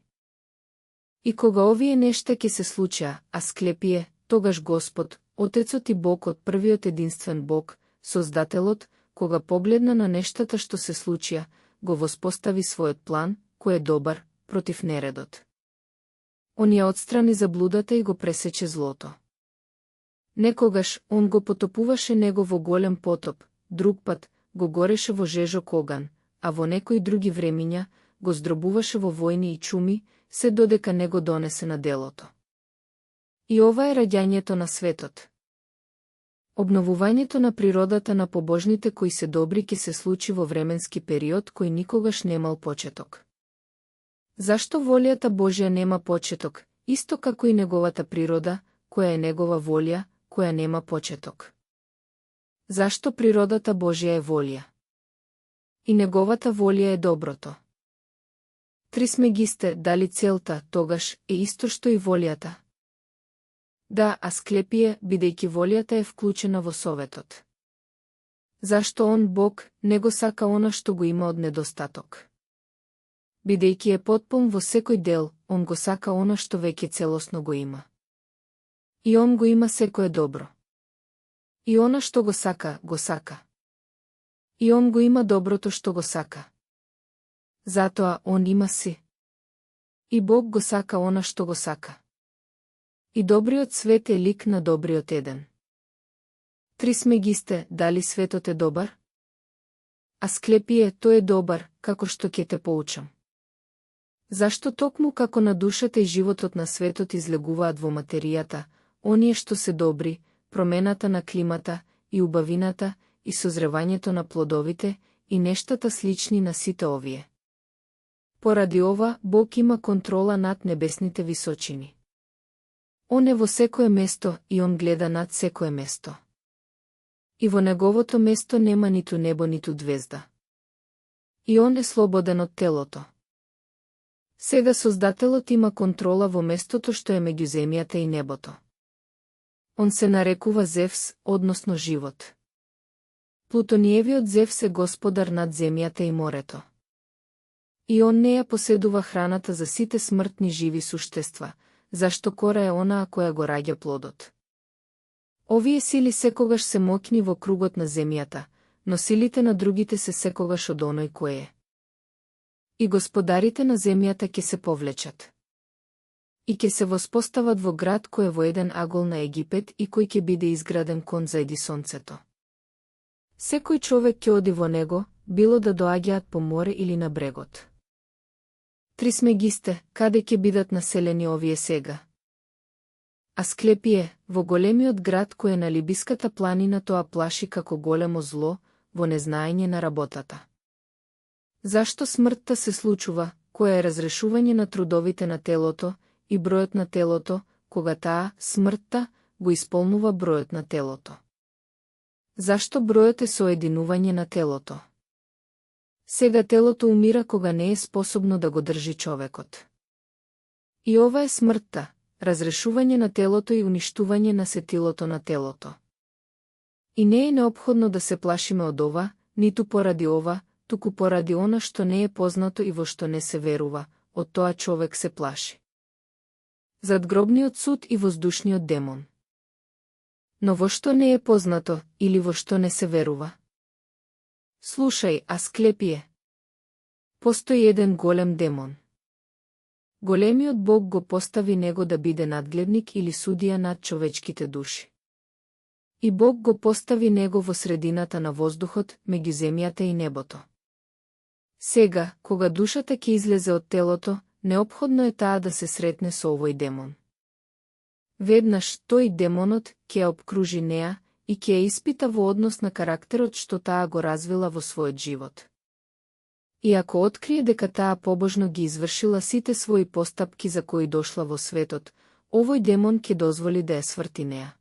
И кога овие нешта ќе се случаа, Асклепие, тогаш Господ, Отецот и Бог од првиот единствен Бог, Создателот, кога погледна на нештата што се случија, го воспостави својот план, кој е добар, против нередот. Он ја отстрани заблудата и го пресече злото. Некогаш, он го потопуваше него во голем потоп, друг пат, го гореше во жежок оган, а во некои други времиња, го здробуваше во војни и чуми, се додека не го донесе на делото. И ова е раѓањето на светот. Обновувањето на природата на побожните кои се добри ќе се случи во временски период кој никогаш немал почеток. Зашто волјата Божја нема почеток, исто како и неговата природа, која е негова волја, која нема почеток? Зашто природата Божја е волја? И неговата волја е доброто. Трисмегисте, дали целта, тогаш, е исто што и волјата? Да, Асклепие, бидејќи волјата е вклучена во советот. Зашто он, Бог, не го сака она што го има од недостаток? Бидејќи е потпун во секој дел, он го сака она што веќе целосно го има. И он го има секое добро. И она што го сака, го сака. И он го има доброто што го сака. Затоа он има си. И Бог го сака она што го сака. И добриот свет е лик на добриот еден. Трисмегисте, дали светот е добар? Асклепие, тој е добар, како што ќе те поучам. Зашто токму како на душата и животот на светот излегуваат во материјата, оние што се добри, промената на климата, и убавината, и созревањето на плодовите, и нештата слични на сите овие. Поради ова, Бог има контрола над небесните височини. Он е во секое место и он гледа над секое место. И во неговото место нема ниту небо, ниту звезда. И он е слободен од телото. Сега Создателот има контрола во местото што е меѓу земјата и небото. Он се нарекува Зевс, односно живот. Плутониевиот Зевс е господар над земјата и морето. И он не ја поседува храната за сите смртни живи суштества, зашто кора е онаа која го раѓа плодот. Овие сили секогаш се моќни во кругот на земјата, но силите на другите се секогаш од оној кој е. И господарите на земјата ќе се повлечат. И ќе се воспостават во град кој е во еден агол на Египет и кој ќе биде изграден кон заеди сонцето. Секој човек ќе оди во него, било да доаѓаат по море или на брегот. Трисмегисте, каде ќе бидат населени овие сега? Асклепие, во големиот град кој е на Либиската планина, тоа плаши како големо зло, во незнаење на работата. Зашто смртта се случува, која е разрешување на трудовите на телото, и бројот на телото, кога таа, смртта, го исполнува бројот на телото. Зашто бројот е соединување на телото? Сега телото умира кога не е способно да го држи човекот. И ова е смртта, разрешување на телото и уништување на сетилото на телото. И не е неопходно да се плашиме од ова, ниту поради ова, туку поради она што не е познато и во што не се верува, од тоа човек се плаши. Задгробниот суд и воздушниот демон. Но во што не е познато, или во што не се верува? Слушај, Асклепие. Постои еден голем демон. Големиот Бог го постави него да биде надгледник или судија над човечките души. И Бог го постави него во средината на воздухот, меѓу земјата и небото. Сега, кога душата ќе излезе од телото, неопходно е таа да се сретне со овој демон. Веднаш тој демонот ќе ја обкружи неа и ќе ја испита во однос на карактерот што таа го развила во својот живот. И ако открие дека таа побожно ги извршила сите своји постапки за кои дошла во светот, овој демон ќе дозволи да ја сврти неа.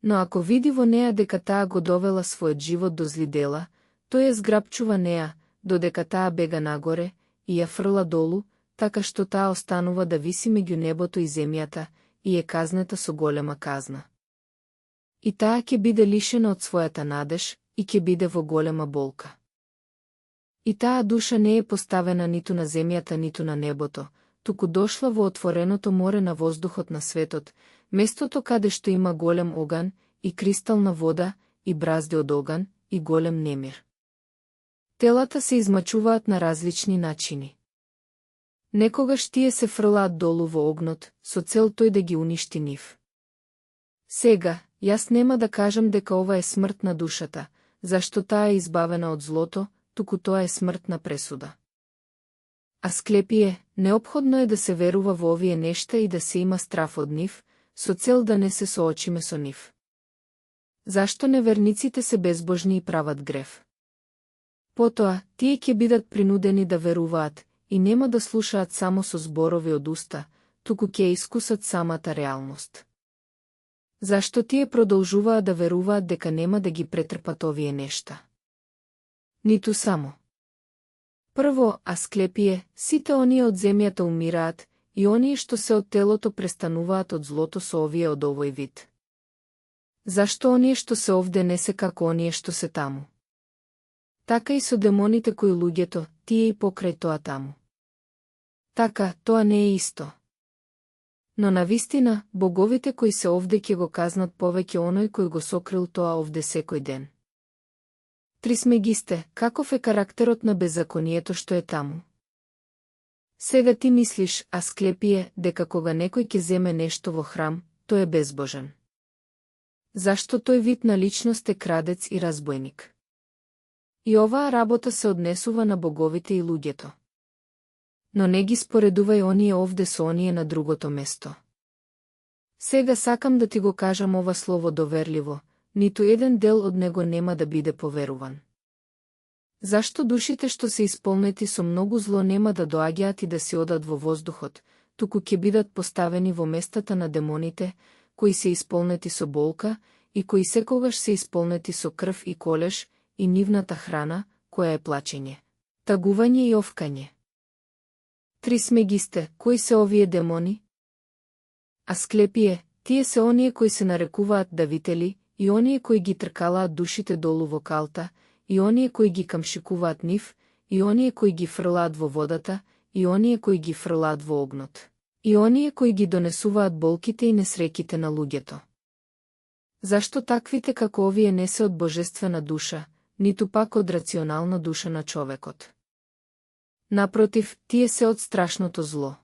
Но ако види во неа дека таа го довела својот живот до зли дела, тој ја зграпчува неа, додека таа бега нагоре, и ја фрла долу, така што таа останува да виси меѓу небото и земјата, и е казнета со голема казна. И таа ќе биде лишена од својата надеж, и ќе биде во голема болка. И таа душа не е поставена ниту на земјата, ниту на небото, туку дошла во отвореното море на воздухот на светот, местото каде што има голем оган, и кристална вода, и бразди од оган, и голем немир. Телата се измачуваат на различни начини. Некогаш тие се фрлаат долу во огнот, со цел тој да ги уништи нив. Сега, јас нема да кажам дека ова е смрт на душата, зашто таа е избавена од злото, туку тоа е смртна пресуда. Асклепие, неопходно е да се верува во овие нешта и да се има страф од нив, со цел да не се соочиме со нив. Зашто неверниците се безбожни и прават грев? Потоа, тие ќе бидат принудени да веруваат, и нема да слушаат само со зборови од уста, туку ќе искусат самата реалност. Зашто тие продолжуваат да веруваат дека нема да ги претрпат овие нешта? Ниту само. Прво, Асклепие, сите оние од земјата умираат, и оние што се од телото престануваат од злото со овие од овој вид. Зашто оние што се овде не се како оние што се таму? Така и со демоните кои луѓето, тие и покрај тоа таму. Така, тоа не е исто. Но навистина, боговите кои се овде ќе го казнат повеќе оној кој го сокрил тоа овде секој ден. Трисмегисте, каков е карактерот на беззаконието што е таму? Сега ти мислиш, Асклепие, дека кога некој ќе земе нешто во храм, тој е безбожен. Зашто тој вид на личност е крадец и разбойник? И оваа работа се однесува на боговите и луѓето. Но не ги споредувај оние овде со оние на другото место. Сега сакам да ти го кажам ова слово доверливо, ниту еден дел од него нема да биде поверуван. Зашто душите што се исполнети со многу зло нема да доаѓаат и да си одат во воздухот, туку ќе бидат поставени во местата на демоните, кои се исполнети со болка и кои секогаш се исполнети со крв и колеш, и нивната храна, која е плачење, тагување и овкање. Трисмегисте, кои се овие демони? Асклепие, тие се оние кои се нарекуваат давители, и оние кои ги тркалаат душите долу во калта, и оние кои ги камшикуваат нив, и оние кои ги фрлаат во водата, и оние кои ги фрлаат во огнот, и оние кои ги донесуваат болките и несреките на луѓето. Зашто таквите како овие не се од божествена душа, ниту пак од рационална душа на човекот? Напротив, тие се од страшното зло.